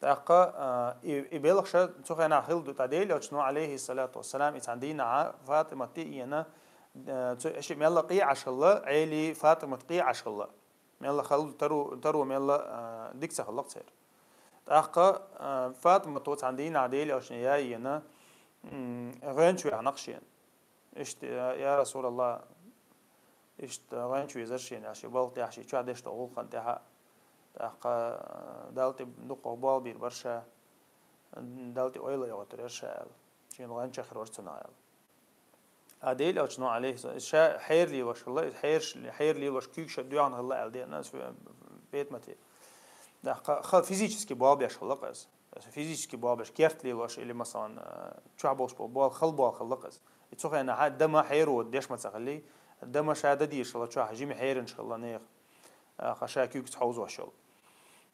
ТӀаккха, а, и, и белхаш цу хенахь хилла ду, тӀаккха Делан Элчано, алейхиссалату вассалам, и цхьана дийнахь Фатимат тӀе а йина, а, цу, ши мелла къе Ӏаш хилла, Ӏели Фатимат къе Ӏаш хилла. Мелла хала таро, таро мелла, а, дика ца хилла-кх церан. ТӀаккха, а, Фатимато цхьана дийнахь Делан Элчане яйина, м, гӀоьнча ваьхна-кх шена. Иштта, я, я Расулаллах, иштта гӀоьнча везара шена, шен балха тӀехь, шен чохь деш долу гӀуллакхана тӀехь. ТӀаккха, а, Далла тӀе дукха болх бийр бара ша, Далла тӀе ойла а йохуьйтур яра ша аьлла. Шена гӀоьнча хир вара цунах аьлла. А Делан Элчано, алейхиссалам, иза ша хьер лелош хилла, иза хьерш-, хьер лелош куьйгаш доьхна хилла аьлла деана, ас, э, Петмате. Да, ха-, ха-, физически болх беш хилла-кх иза. Аса физически болх беш, керт лелош или, масалан, э, чохь болуш болу болх, хала болх хилла-кх иза. И цу хенахь дама хьеро деш ма ца хилли, дама ша дан дийраш хилла чохь, жима хьеранаш хилла нехан. А, ха ша куьйгаца хьовзош йолу.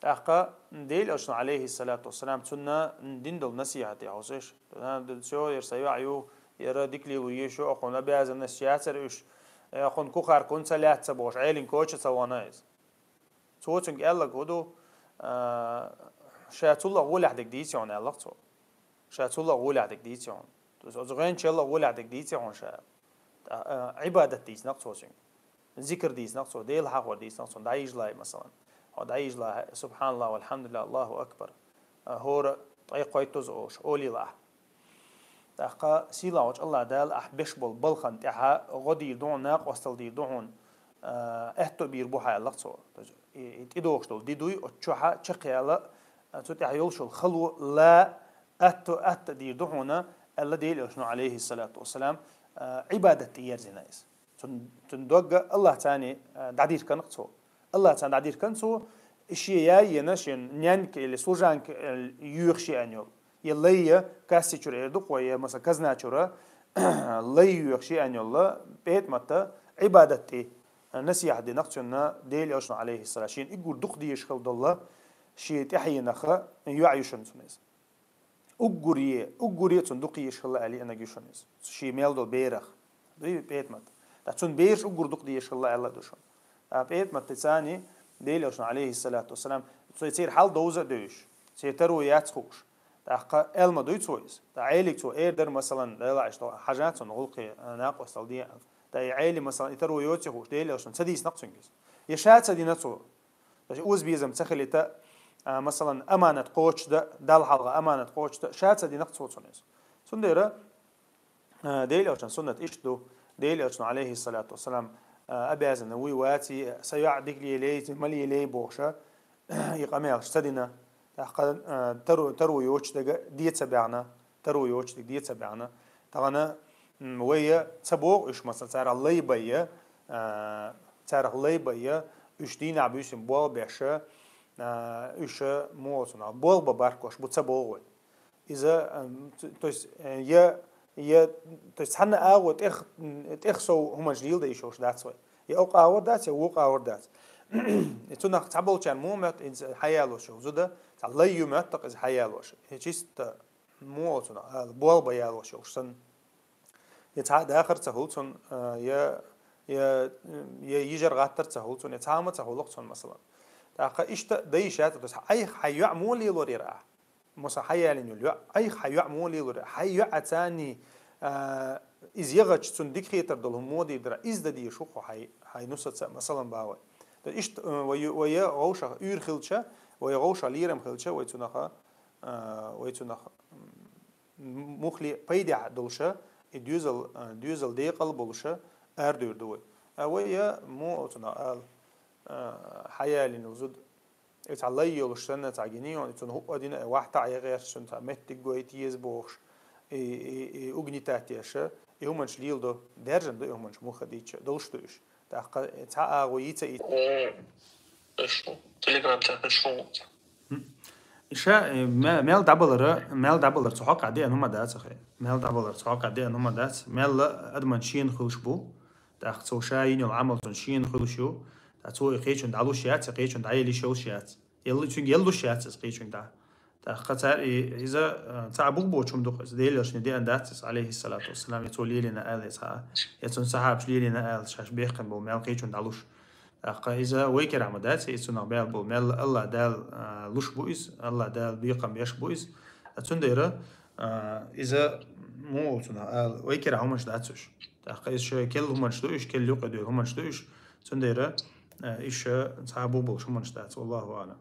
ТӀаккха Делан Элчано, алейхиссалату вассалам, цунна дина долу насихьате хьовсуш, всё, яра сан йоӀ ю, яра дика лело езаш ю, хьуна обязанность яцара уьш, э, хьуна кухарка хӀунда ца лаьцна ца бохуш, Ӏелин коча ца вахана иза. Цо цуьнга аьлларг хӀун ду, а, ша цул а гӀолехь дерг дийци хьуна аьлла-кх цо. Ша цул а гӀолехь дерг дийци хьуна. То есть оцу гӀоьнчал а гӀолехь дерг дийци хьуна ша. ТӀа-, а, Ӏибадат дийцина-кх цо цуьнга. Зикр дийцина-кх цо, Дела хьахор дийцина-кх цо, дӀайижалай, масалан. Хьо дӀайижалахь, субханаллах, валхьамдулиллах, Аллаху акбар. А, хӀора ткъе кхойттаза олуш, олийла ахь. ТӀаккха сийлахь волчу Аллах Дала ахь беш болу балхана тӀехьа гӀо дийр ду хьуна, накъосталла дийр ду хьуна, а, аьтто бийр бу хьан аьлла-кх цо. То есть, и, и тӀедогӀуш долу ди дуй, оцу чохьа чекхъяла, а, цу тӀехь йолуш йолу хало ла, атто, атта дийр ду хьуна, аьлла Делан Элчано, алейхиссалату вассалам, а, Ӏибадат тӀе ерзина иза. Цун, цун дог Аллахьцани, а, дӀадирканах цо. Аллахьцани дӀадиркан цо, и шен яй йина, шен нянька или служанка, э, йоьхуш ян йолу. Я лай я, касси чуьра эр ду-кх вай, я, масала, казна чуьра, лай йоьхуш ян йолу ПетӀамата Ӏибадат тӀе насихьат динах цунна Делан Элчано, алейхиссалам, шена уггар дукха дезаш хила долу шен тӀаьхьенах йоӀ ю шуна цунна иза. Уггаре, уггаре цунна дукха езаш хилла аьлла, и наг ю шуна иза. Шен мел долу берах. Дуй, ПетӀамат. ТӀаккха цунна бераш уггар дукха дезаш хилла аьлла ду шуна. ТӀаккха ПетӀаматцани Делан Элчано, алейхиссалату вассалам, цо церан хьал довза а девзаш, церан таро яц хууш. ТӀаккха аьлла ма дуй цо иза. ТӀаккха Ӏелига цо эр дара, масалан, Дала Ӏаш тхо хьажа цунна гӀуллакхе, а, накъосталла де аьлла. ТӀаккха и Ӏели, масалан, и таро йоций хууш, Делан Элчано ца дийцина-кх цуьнга иза. Я ша ца дина цо. Даже озабезам ца хилийта, а, масалан, аманат кхочушда, Далла хьалха аманат кхочушда, ша ца дина-кх цо цунна иза. Цундела, а, Делан Элчан суннат иштта ду. Делан Элчано, алейхиссалату вассалам, а, обязан вуй ваций, сан йоӀ дика лелай, ма лелай бохуша, и къамелаш ца дина. ТӀаккха, а, таро, таро йоцуш дага де ца баьхна, таро йоцуш дага де ца баьхна. Тахана, м, вай я ца боху уьш, масала, царах лай бай я, а, царах лай бай я, уьш дийнахь буьйсина болх беш, а, уьш муха цунах болх бан баркош бу ца боху вай. Иза, ам, т-, то есть, э, я, я, то есть, цхьанна агӀо тӀех-, м, тӀех сов хӀуманаш леладе йиш йолуш дац вай. Я оккха агӀор дац, я вукху агӀор дац. И цунах цхьаболчарна муха моьтту иза хьаялош йолу зуда, цхьа лай ю моьтту-кх иза хьаялош. И чисто муха цунах ала, болх бан ялош йолуш санна. Я цхьа а дахар ца хуьлу цунна, а, я, я, я йижар гӀаттар ца хуьлу цунна, я цхьа а ма ца хуьлу-кх цунна, масалан. ТӀаккха иштта дан йиш яц, то есть, айхьа хьайн йоӀ муха лелор яра ахь? Масала, хьаялийна йолу йоӀ, айхьа хьайн йоӀ муха лелор яра? Хьайн йоӀ царний, а, иза ягӀача цунна дика хетар долу хӀума муха дийр дара? Иза дан дезаш ву-кх хьайн, хьайн нусаца, масалан, бахьа вай. То есть иштта, а, вай, вай я гӀовшах уьйр хилча, вай я гӀовшах лерам хилча, вай цунах, а, вай цунах, м, мухли пайдехь долуша, и доьзал, а, доьзал декъал болуша арадуьйр ду вай. А вай я муха оцунах ала, а, хьаялийна зуда, и цхьа лай йолуш санна, цхьа гина йолу, и цунна хӀуъа дина, и вахьта а гӀерташ, цхьа меттиг гойту еза бохуш, и, и, и угнетать еша, и хӀуманаш леладо, даьржина ду и хӀуманаш муха дийча, долуш ду уьш. ТӀаккха цхьа агӀо йийца и. О, эш ву. Телеграм тӀехь эш ву. Хм. Иша, э, ме-, мел дӀабалара, мел дӀабалара цу хьокъехь деана хӀума дац ахьа. Мел дӀабалара цу хьокъехь деана хӀума дац. Мелла адаман шена хуьлуш бу. ТӀаккха цо ша йина йолу Ӏамал цунна шена хуьлуш ю. ТӀаккха цо и кхечунна дӀалуш яц, и кхечунна дӀаеллаш йолуш яц. Елла-, цуьнга еллуш яц иза кхечунга дӀа. ТӀаккха цара и, иза, а, цхьа бух боцу хӀума ду-кх иза. Делан Элчане деана дац иза, алейхиссалату вассалам, я цо лелийна ала, я цхьа, я цуьнан сахьабаш лелийна ала, шаьш бехкан болу мел кхечунна дӀалуш. ТӀаккха иза вай кара ма дац, иза цунах баьлла болу мел Аллах Дала, а, луш бу иза, Аллах Дала бекхам беш бу иза. А цундела, а, иза муха цунах ала, вай кара хӀуманаш дац уьш. ТӀаккха иза шайн керла хӀуманаш ду уьш, керла юкъа дуьйла хӀуманаш ду уьш. Цундела, а, иза цхьа бух болуш хӀуманаш дац, валлаху аълам.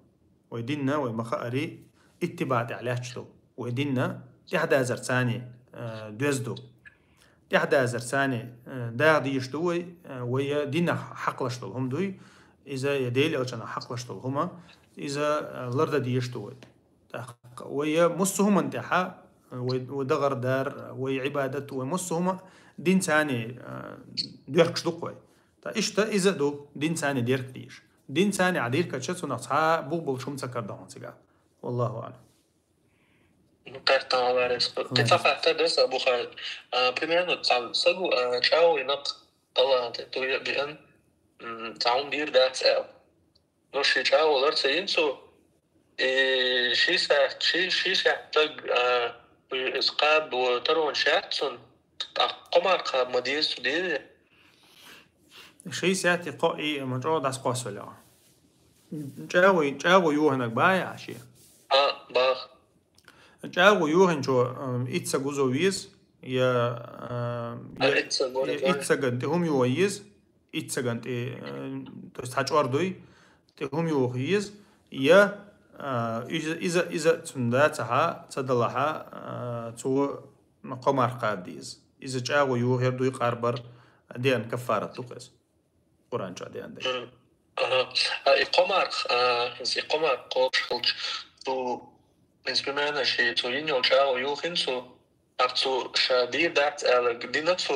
Вай динна, вай ма-хаари, иттибаӀ тӀехь лаьтташ ду. Вай динна тӀаьхьадазар царний, э, доьзна ду. ТӀаьхьадазар царний, э, даха дезаш ду вай, э, вай я динах хьакхалаш долу хӀума дуй, иза я Делан Элчанах хьакхалаш долу хӀума, иза, э, лардан дезаш ду вай. ТӀаккха вай я массо а хӀуманна тӀехьа, э, вай, вай дагӀар дар, вай Ӏибадат, вай массо а хӀума дин царний, э, доьркаш ду-кх вай. Ткъа иштта иза а ду, дин царний дерг дийш. Дин царний Ӏа дийркача, цунах цхьа бух болуш хӀума ца карадо хьуна цигахь. Валлаху аълам. Ну, кхетта гӀаларес. Кхин цхьа хаттар дара сан, Абу Халид. А, примерно, цхьа сагу, а, чӀагӀо йина-кх Аллахьан тӀе, дуй а биъна, м, цхьа хӀума дийр дац аьлла. Ну, ши чӀагӀо лар ца йина цо, и ши сахьт, ши, ши сахьт стаг, а, иза кхаба таронаш яц цунна, тӀаккха кхо марха кхаба ма деза цо, дезий? Ши сахьт и кхо и ма чӀогӀа дӀасакхоссавелла. ЧӀагӀо, чӀагӀо йохинарг баха ахь шен? А, баха. ЧӀагӀо йохинчо, м, итт саг вузо веза, я, а, я, итт саг вара я итт сагана тӀе хӀума йоха еза, итт сагана тӀе, э, то есть цхьа чӀор дуй, тӀе хӀума йоха еза, я, а, иза, иза, иза цунна дацахьа, ца далахьа, а, цо кхо марха кхаба деза. Иза чӀагӀо йохаяр дуй, къарбар, деана каффарат ду-кх иза. Къуръан чохь деана дай. Мгм. Ага. А, и кхо марха, а, иза и кхо марха кхобуш хилча, цо, иза примерно ши, цо йина йолу чӀагӀо йохийна цо, тӀаккха цо ша дийр дац аьлла дина цо,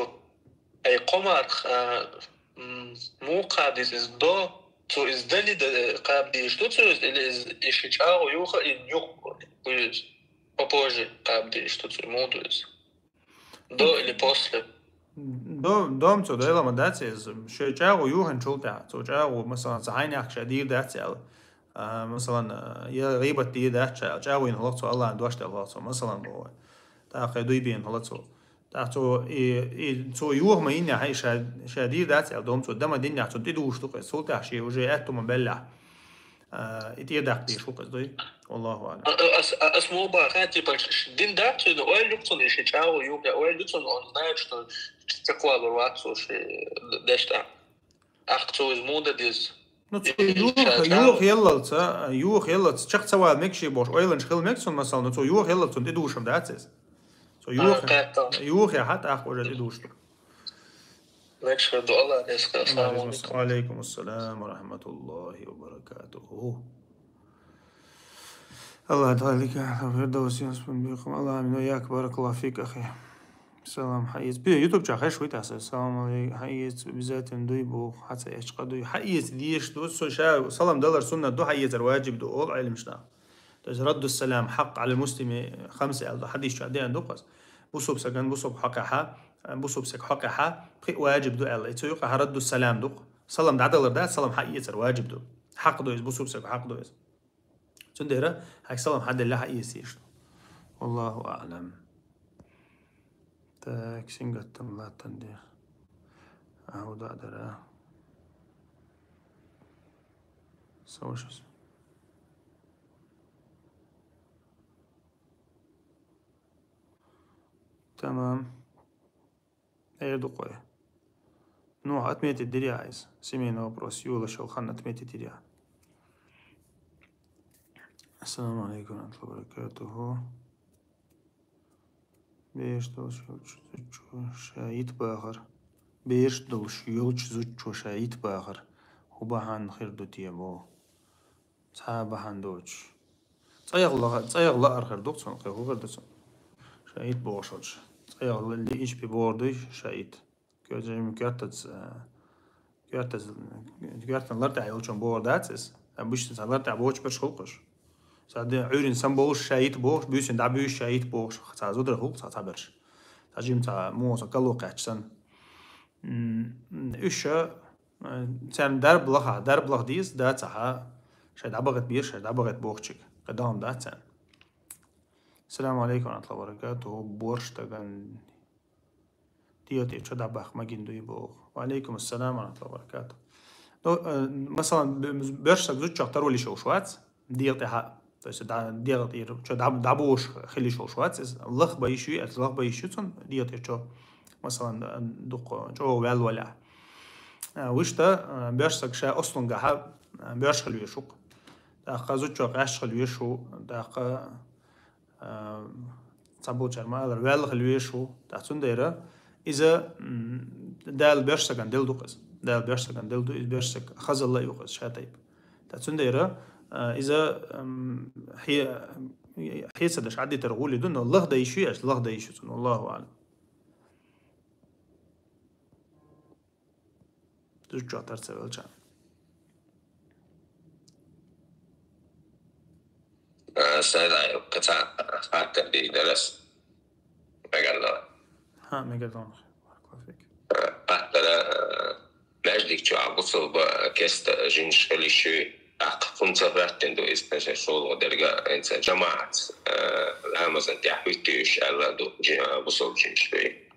Ай, кхо марха, а, м, муха кхаба деза иза? До, цо иза дале да-, кхаба дезаш ду цо иза, или иза, и ши чӀагӀо юха, и юха, попозже кхаба дезаш ду цо, муха ду иза? До или после? До, до-м цо дайла ма дац иза. Ши чӀагӀо юханчул тӀехьа. Цо чӀагӀо, масалан, цхьа хьайна яхка ша дийр дац аьлла. А, масалан, а, я гӀийбат дийр дац ша аьлла. ЧӀагӀо йина хӀалац цо, Аллахьан дош делла хӀалац цо, масалан, боху вай. ТӀаккха дуй бена хӀалац цо. ТӀаккха цо, и, и, цо юха ма йиннехь, хьай ша, ша дийр дац аьлла, до-м цо да ма диннехь, цунна тӀедужуш ду-кх иза. Цул тӀаьхьа шен уже аьтту ма беллехь, а, и тӀера даккха дезаш ву-кх иза, дуй? Валлаху аӀлам. А, а, ас, а, ас муха баха, типа, ш-, ш-, дин дац цуьнан, ойла ю-кх цунна, и ши чӀагӀо юха, ойла ю цунна, он знает, что чекхвалур вац цо шен дешна тӀехь. ТӀаккха цо иза муха дан деза? Ну, цо юха, юха еллалца, юха еллалца, чекх ца вала мегаш бохуш, ойланаш хила мега цунна, масалан, ну, цо юха еллалца, цунна тӀедужуш-м дац иза. Цо юха, юха яхьа, тӀаккха уже тӀедужуш ду. Мегаш хир ду, Аллах реза хуьлда. Ва алейкум ассалам ва рахматуллахи ва баракатуху. Аллах Таала фирдавс ясбан бихум. Аллах амин. Ва як, баракаллаху фик, ахи. Салам, хьаэца. Бе, ютуб чохь хезаш вуй тӀаккха? Салам алейкум. Хьаэца, обязательно дуй боху. Хьаца эцча къа дуй. Хьаэца дезаш ду. Со ша салам далар суннат ду, хьаэцар ваджиб ду, олу Ӏеламнаха. То есть радду салам хьакъ Ӏала муслими хамса аьлла ду. Хьадис чохь деана ду-кх иза. Бусулба стагана бусулба хьакъехьа, бусулба стаг хьакъехьа пхиъ ваджиб ду аьлла. И цу юкъахь радду салам ду-кх. Салам дӀадалар дац, салам хьаэцар ваджиб ду. Хьакъ ду иза, бусулба стаг хьакъ ду иза. Цундела хьайга салам хьаделла хьаэца дезаш ду. Валлаху аӀлам. Так, сингаттам латтан де. Ахьа, хӀун дӀа дара? Сан вашас. Тамам. Эр ду кхой. Ну, отметить дирий иза? Семейный вопрос. Йолаш йолу хан отметить дирий? Ассаламу алейкум ва рахматуллахи ва баракатуху. Бераш долуш йолчу зудчо ша йита бахар. Бераш долуш йолчу зудчо ша йита бахар. ХӀун бахьана хир ду те боху? Цхьа а бахьана доцуш. ЦӀа яха ла-, цӀа яха лаар хир ду-кх цунна, кхин хӀун хир ду цунна? Ша йита бохуш волчу. ЦӀа яха лиъча бен бохур дуй ша йита. Коьртаца, коьртаца, а, коьртаца, коьртан лар тӀехь йолчун бохур дац иза. Обычно цхьа лар тӀехь бохучу берш хуьлу-кх уьш. Цхьа де Ӏуьйрина самабовлуш ша йита бохуш, буьйсина дӀабуьйсуш ша йита бохуш, цхьа зударий хуьлу-кх цхьа, цхьаберш. Цхьа жима цхьа муха цхьа кало кхаьчча санна. М, уьш ша, а, царна дарба лахахь, дарба лаха деза, дацахь, шайн дӀабахийта беза, шайн дӀабахийта бохучуьнга. Кхин догӀма дац царна. Ассаламу алейкум ва рахматуллахи ва баракатуху. Борш даган. ДегӀа тӀера чо дӀабаккха магийна дуй боху. Ва алейкум ассалам ва рахматуллахи ва баракатух. Ну, э, масалан, б-, боьрша стаг зудчух таро йиш йолуш вац, дегӀа тӀехьа, то есть, да, дегӀа тӀера чо дӀа-, дӀабохуш хила йиш йолуш вац иза. Лаха бан йиш ю, аьлла, лаха бан йиш ю цунна, дегӀа тӀера чо, масалан, э, дукха чӀогӀа ваьлла валахь. Э, вуьшта, э, боьрша стаг ша ослунгахьа, э, боьрша хила везаш ву-кх. ТӀаккха зудчо къаьсташ хила везаш ву, тӀаккха а, цхьаболчара ма-аллара, ваьлла хила везаш ву. ТӀаккха цундела иза, м, Дала боьрша стагана делла ду-кх иза. Дала боьрша стагана делла ду, иза боьрша стаг хазалла а ю-кх иза ша тайпа. ТӀаккха цундела, а, иза, м, хье-, хье ца деш Ӏадитар гӀоле ду, но лаха дан йиш ю аьлча, лаха дан йиш ю цунна, валлаху аӀлам. Зудчух тар ца велча. Э, сан дай, кхин цхьа хаттар дийр дара ас. Мегар ду? Хьа, мегар ду. Баркалла фик. Э, хаттар, э, маьждиг чохь бусулба кеста жинаш хила йиш юй? ТӀаккха хӀунда ца хӀоьттина ду иза, сан шолгӀа дерг а, хӀинца жамаӀатца, э, ламазан тӀехь хӀуьттуьйтуш аьлла ду, жи-, э, бусулба жинаш дуй?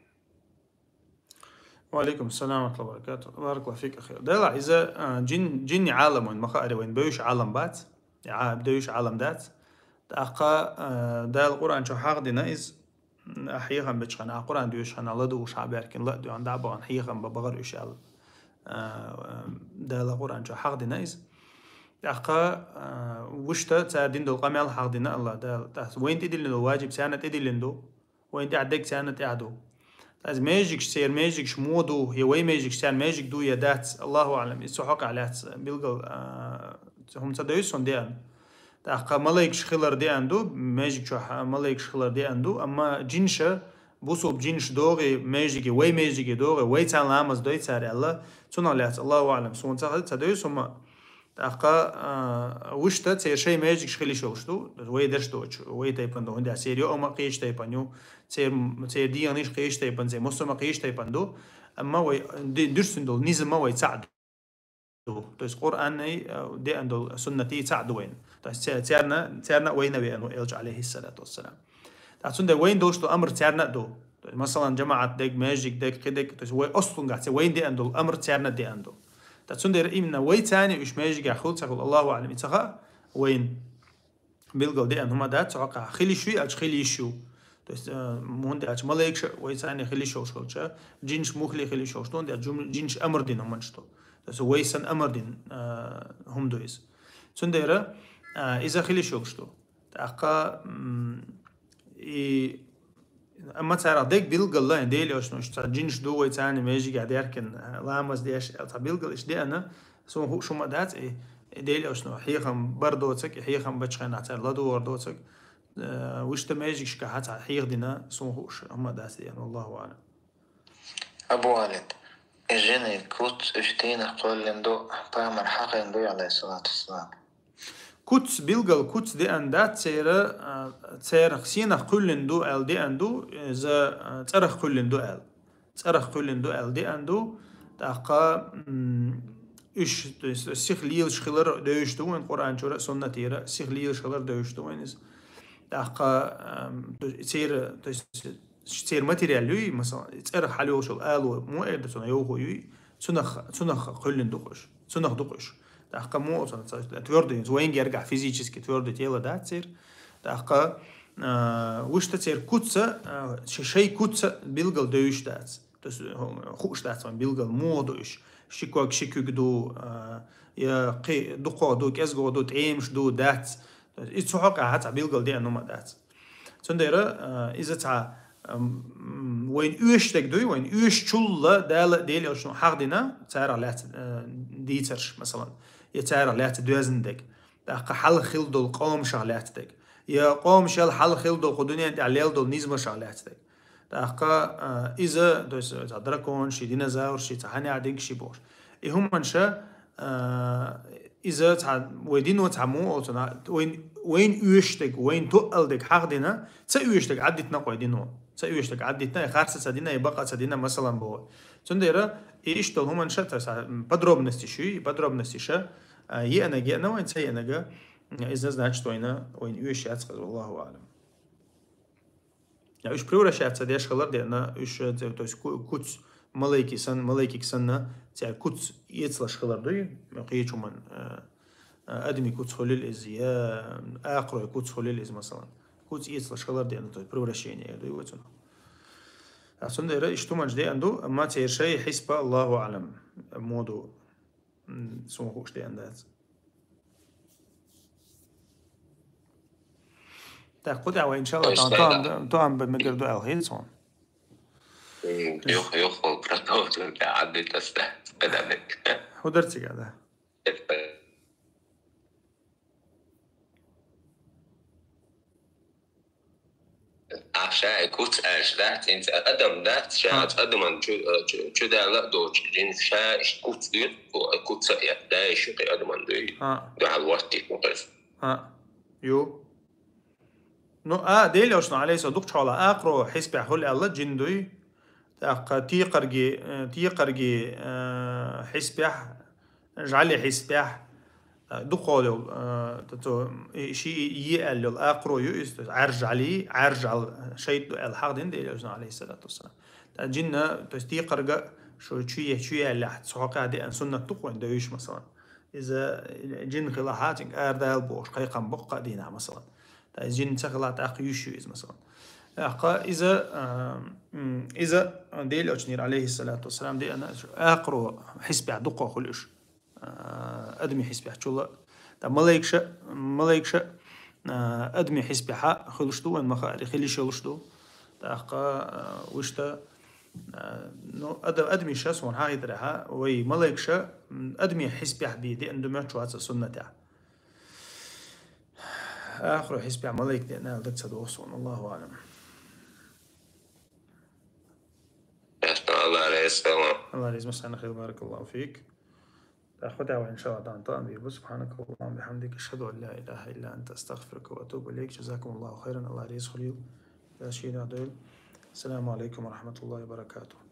Ва алейкум салам ва рахматуллахи ва баракатух. Баракаллаху фик, ахи. Делахь иза, а, жин-, жинни Ӏалам вайн ма хаара, вайн бевзаш Ӏалам бац, а, бевзаш Ӏалам дац. ТӀаккха, а, Дала Къуръан чу хьахдина иза, а, хьехам бечу хенахь, Къуръан доьшучу хенахь ладугӀуш хьа а баьхкина, ла а доьгӀна, дӀа а бахана, хьехам бан бахара уьш аьлла. А, Дала Къуръан чу хьахдина иза. ТӀаккха, а, вуьшта цара дина долу къамел хьахдина Аллах Дала. ТӀаккха вайна тӀедиллина долу ваджиб царна тӀедиллина ду. Вайн тӀехь дерг царна тӀехь ду. Иза маьждигаш, церан маьждигаш муха ду, я вайн маьждигаш церан маьждиг ду, я дац, Аллаху аӀлам, иза цу хьокъехь лаьцна билггал, а, хӀума ца девза суна деана. ТӀаккха малайкаш хилар деана ду, маьждиг чохь малайкаш хилар деана ду, амма жинаша, бусулба джинаш догӀий маьждиге, вай маьждиге догӀий, вай царна ламаз дой цар аьлла, цунах лаьца, Аллаху аӀлам, суна ца хеза, ца дой суна. ТӀаккха, а, вуьшта церан шоай маьждигаш хила йиш йолаш ду, вай деш доцуш, вай тайпан ду, хӀунда аьлча церан йоӀ а кхечу тайпан ю, церан, церан дегӀанаш кхечу тайпан, церан массо а кхечу тайпан ду, амма вай ди-, дуьрста долу низам вай цхьаъ ду. То есть Къуръанний, а, деана долу суннатий цхьаъ ду вайна. То есть цер-, церна, церна а вайна веана ву Элча, алейхиссалату вассалам. ТӀаккха цундела вайна долуш долу амр церна а ду. То есть, масалан, джамаӀат дег, маьждиг дег, кхин дег, то есть вай ослунгахь ца вайна деана долу амр церна а деана ду. ТӀаккха цундела именно вай царна уьш маьждигехь хуьлу ца хуьлу, Аллаху аӀлам, и ца хаьа вайна. Билггал деана хӀума дац, цу хьокъехь хила йиш ю аьлча, хила йиш ю. То есть, э, хӀунда аьлча малайкаш а вай царна хила йиш йолуш хилча, джинаш муххале хила йиш йолуш ду, хӀунда аьлча джум-, джинаш амр дина хӀуманаш ду. То есть вай санна амр дина, э, хӀума ду иза. Цундела, э, иза хила йиш йолуш ду. ТӀаккха, м, и Амма царах дерг билггал а, Дела йолчунах, цхьа джинаш ду вай царна маьждигехь деркина, ламаз деш, цхьа билггал иштта деана, суна хууш хӀума дац, и, и Дела йолчунах хьехам бар доцург, и хьехам бечу хенахь цара ладогӀар доцург, э, вуьшта маьждигашкахь цхьа хьеха дина, суна хууш хӀума дац деана, Аллаху аӀлам. Абу Валид, и жинийн куц уьш дийнах кхоьллина ду, пайхамар хьахийна дуй, алейхиссалату вассалам? Куц, билггал куц деана дац церан, а, церах сенах кхоьллина ду аьлла деана ду, иза, а, цӀарах кхоьллина ду аьлла. ЦӀарах кхоьллина ду аьлла деана ду. ТӀаккха, м, уьш, то есть, сиха лелаш хилар девзаш ду вайн Къуръан чуьра а, суннатера а, сиха лелаш хилар девзаш ду вайн иза. ТӀаккха, ам, то есть, церан, то есть, церан материал юй, масалан, цӀарах хьалайолуш йолу ало, муха эр ду цунах йовхо юй, цунах, цунах кхоьллина ду-кх уьш. Цунах ду-кх уьш. ТӀаккха муха цунах ца-, твёрдый, вайн гергахь физически твёрдый тело дац церан. ТӀаккха, а, вуьшта церан куц а, а, ш-, шайн куц а билггал девзаш дац. То есть, ху-, хууш дац вайн билггал муха ду уьш. Ши ког, ши куьг ду, а, я кхин дукхох ду, кӀезгох ду, тӀемаш ду, дац. То есть, иза цу хьокъехь цхьа билггал деана хӀума дац. Цундела, а, иза цхьа, ам, вайна оьшуш дерг дуй, вайна оьшучул а Дала а, Дела йолчунах хьахдина, царах лаьцна, а, дийцарш, масалан, я царах лаьцна доьзна дерг, тӀаккха хьалха хилла долу къомашах лаьцна дерг, я къомашел хьалха хилла долу кху дуьнен тӀехь лелла долу низамашах лаьцна дерг. ТӀаккха, а, иза, то есть, цхьа драконаш, динозавраш, цхьа хьанехь динкаш бохуш. И хӀуманаш, а, иза цхьа вай дино цхьа муха олу цунах, вайн, вайна оьшуш дерг, вайна тоъал дерг хьахдина, ца оьшуш дерг Ӏаддитина-кх вай дино. Ца оьшуш дерг Ӏаддитина, и харц а ца дина, и бакъ а ца дина, масалан, боху. Цундела и иштта долу хӀуманаш, то есть, а, подробностеш юй, и подробностеш, а, еанарг еана вайна, ца еанарг, иза, значит, вайна, вайна оьшуш яц-кх иза, валлаху аӀлам. Я уьш превращаться деш хилар деана, уьш, э, то есть ку-, куц, малайки сан-, малайкиг санна, церан куц эцалуш хилар дуй, кхечу хӀуман, э, э, адамийн куц хуьлийла иза, я акхарой куц хуьлийла иза, масалан. Куц эцалуш хилар деана, то есть превращение эр дуй вай цунах. А цундела иштта хӀуманаш деана ду, амма церан шайн хьисап, Аллаху аӀлам, муха ду. М, суна хууш деана дац. Так, кху тӀехь вай, иншаллах, то есть, тахан да, тоам, да, тоам бан мегар ду аьлла хета суна. М, юха, юха, продолжим, да, Ӏаддитаста, кхидӀа. ХӀун дара цига, да? Ахь ша и куц аьлча дац, хӀинца адам дац, ша ХӀа. оцу адаман чу, чу, чудаьлла а доцуш, жин ша иштта куц дуьйцу, кху куц а эцна, даьйш ю кхин адаман дуй, ХӀа. дуьхьал ваттийта ма-кхеза. ХӀа. Ю. Ну, а, Дела йолчунах, алейхиссалам, дукхачу хьолахь акхаро хьисапехь хуьлу аьлла, жин дуй. ТӀаккха текхарги, э, текхарги, э, хьисапехь, жӀали хьисапехь, э, дукхахьол йолу, э, то, то, и, ши, и, е аьлла йолу акхаро ю иза, то есть Ӏаьржа жӀали, Ӏаьржа жӀал шайтӀа ду аьлла хьахдина Дела йолчунах, алейхиссалату вассалам. ТӀаккха жинна, то есть текхарга шу чу е, чу яьллехь, цу хьокъехь деана суннат ду-кх вайн девзаш, масалан. Иза жин хилахь, цуьнга арадала бохуш, кхайкхам боккха а дийнахь, масалан. ТӀаккха иза жин ца хилахь, тӀаккха йиш ю иза, масалан. ТӀаккха иза, а, м, иза Дела йолчунера, алейхиссалату вассалам, деана, акхаро хьисапехь дукхахьол хуьлу уьш. А, адамийн хьисапехь чул а. ТӀаккха малайкаш а, малайкаш а, а, адамийн хьисапехь хуьлуш ду, вайн ма-хаъара, хила йиш йолуш ду. ТӀаккха, а, вуьшта, а, ну, ада-, адамаш а суна хьахийтарехь, вай малайкаш а, м, адамийн хьисапехь бен деана ду моьттуш вац суннатехь. Акхаро хьисапехь малайк деана аьлла дага ца догӀу суна, Аллаху аӀлам. السلام. Аллагь рази хилва, сана хир, баракаллагьу фик. ТӀаккха хутӀа ва, иншаллагь, дан тан бирбу. سبحانك اللهم وبحمدك، أشهد أن لا إله إلا أنت، أستغفرك وأتوب إليك. جزاكم الله خيرا. Аллагь рази хилва. Я шийна дойл. السلام عليكم ورحمة الله وبركاته.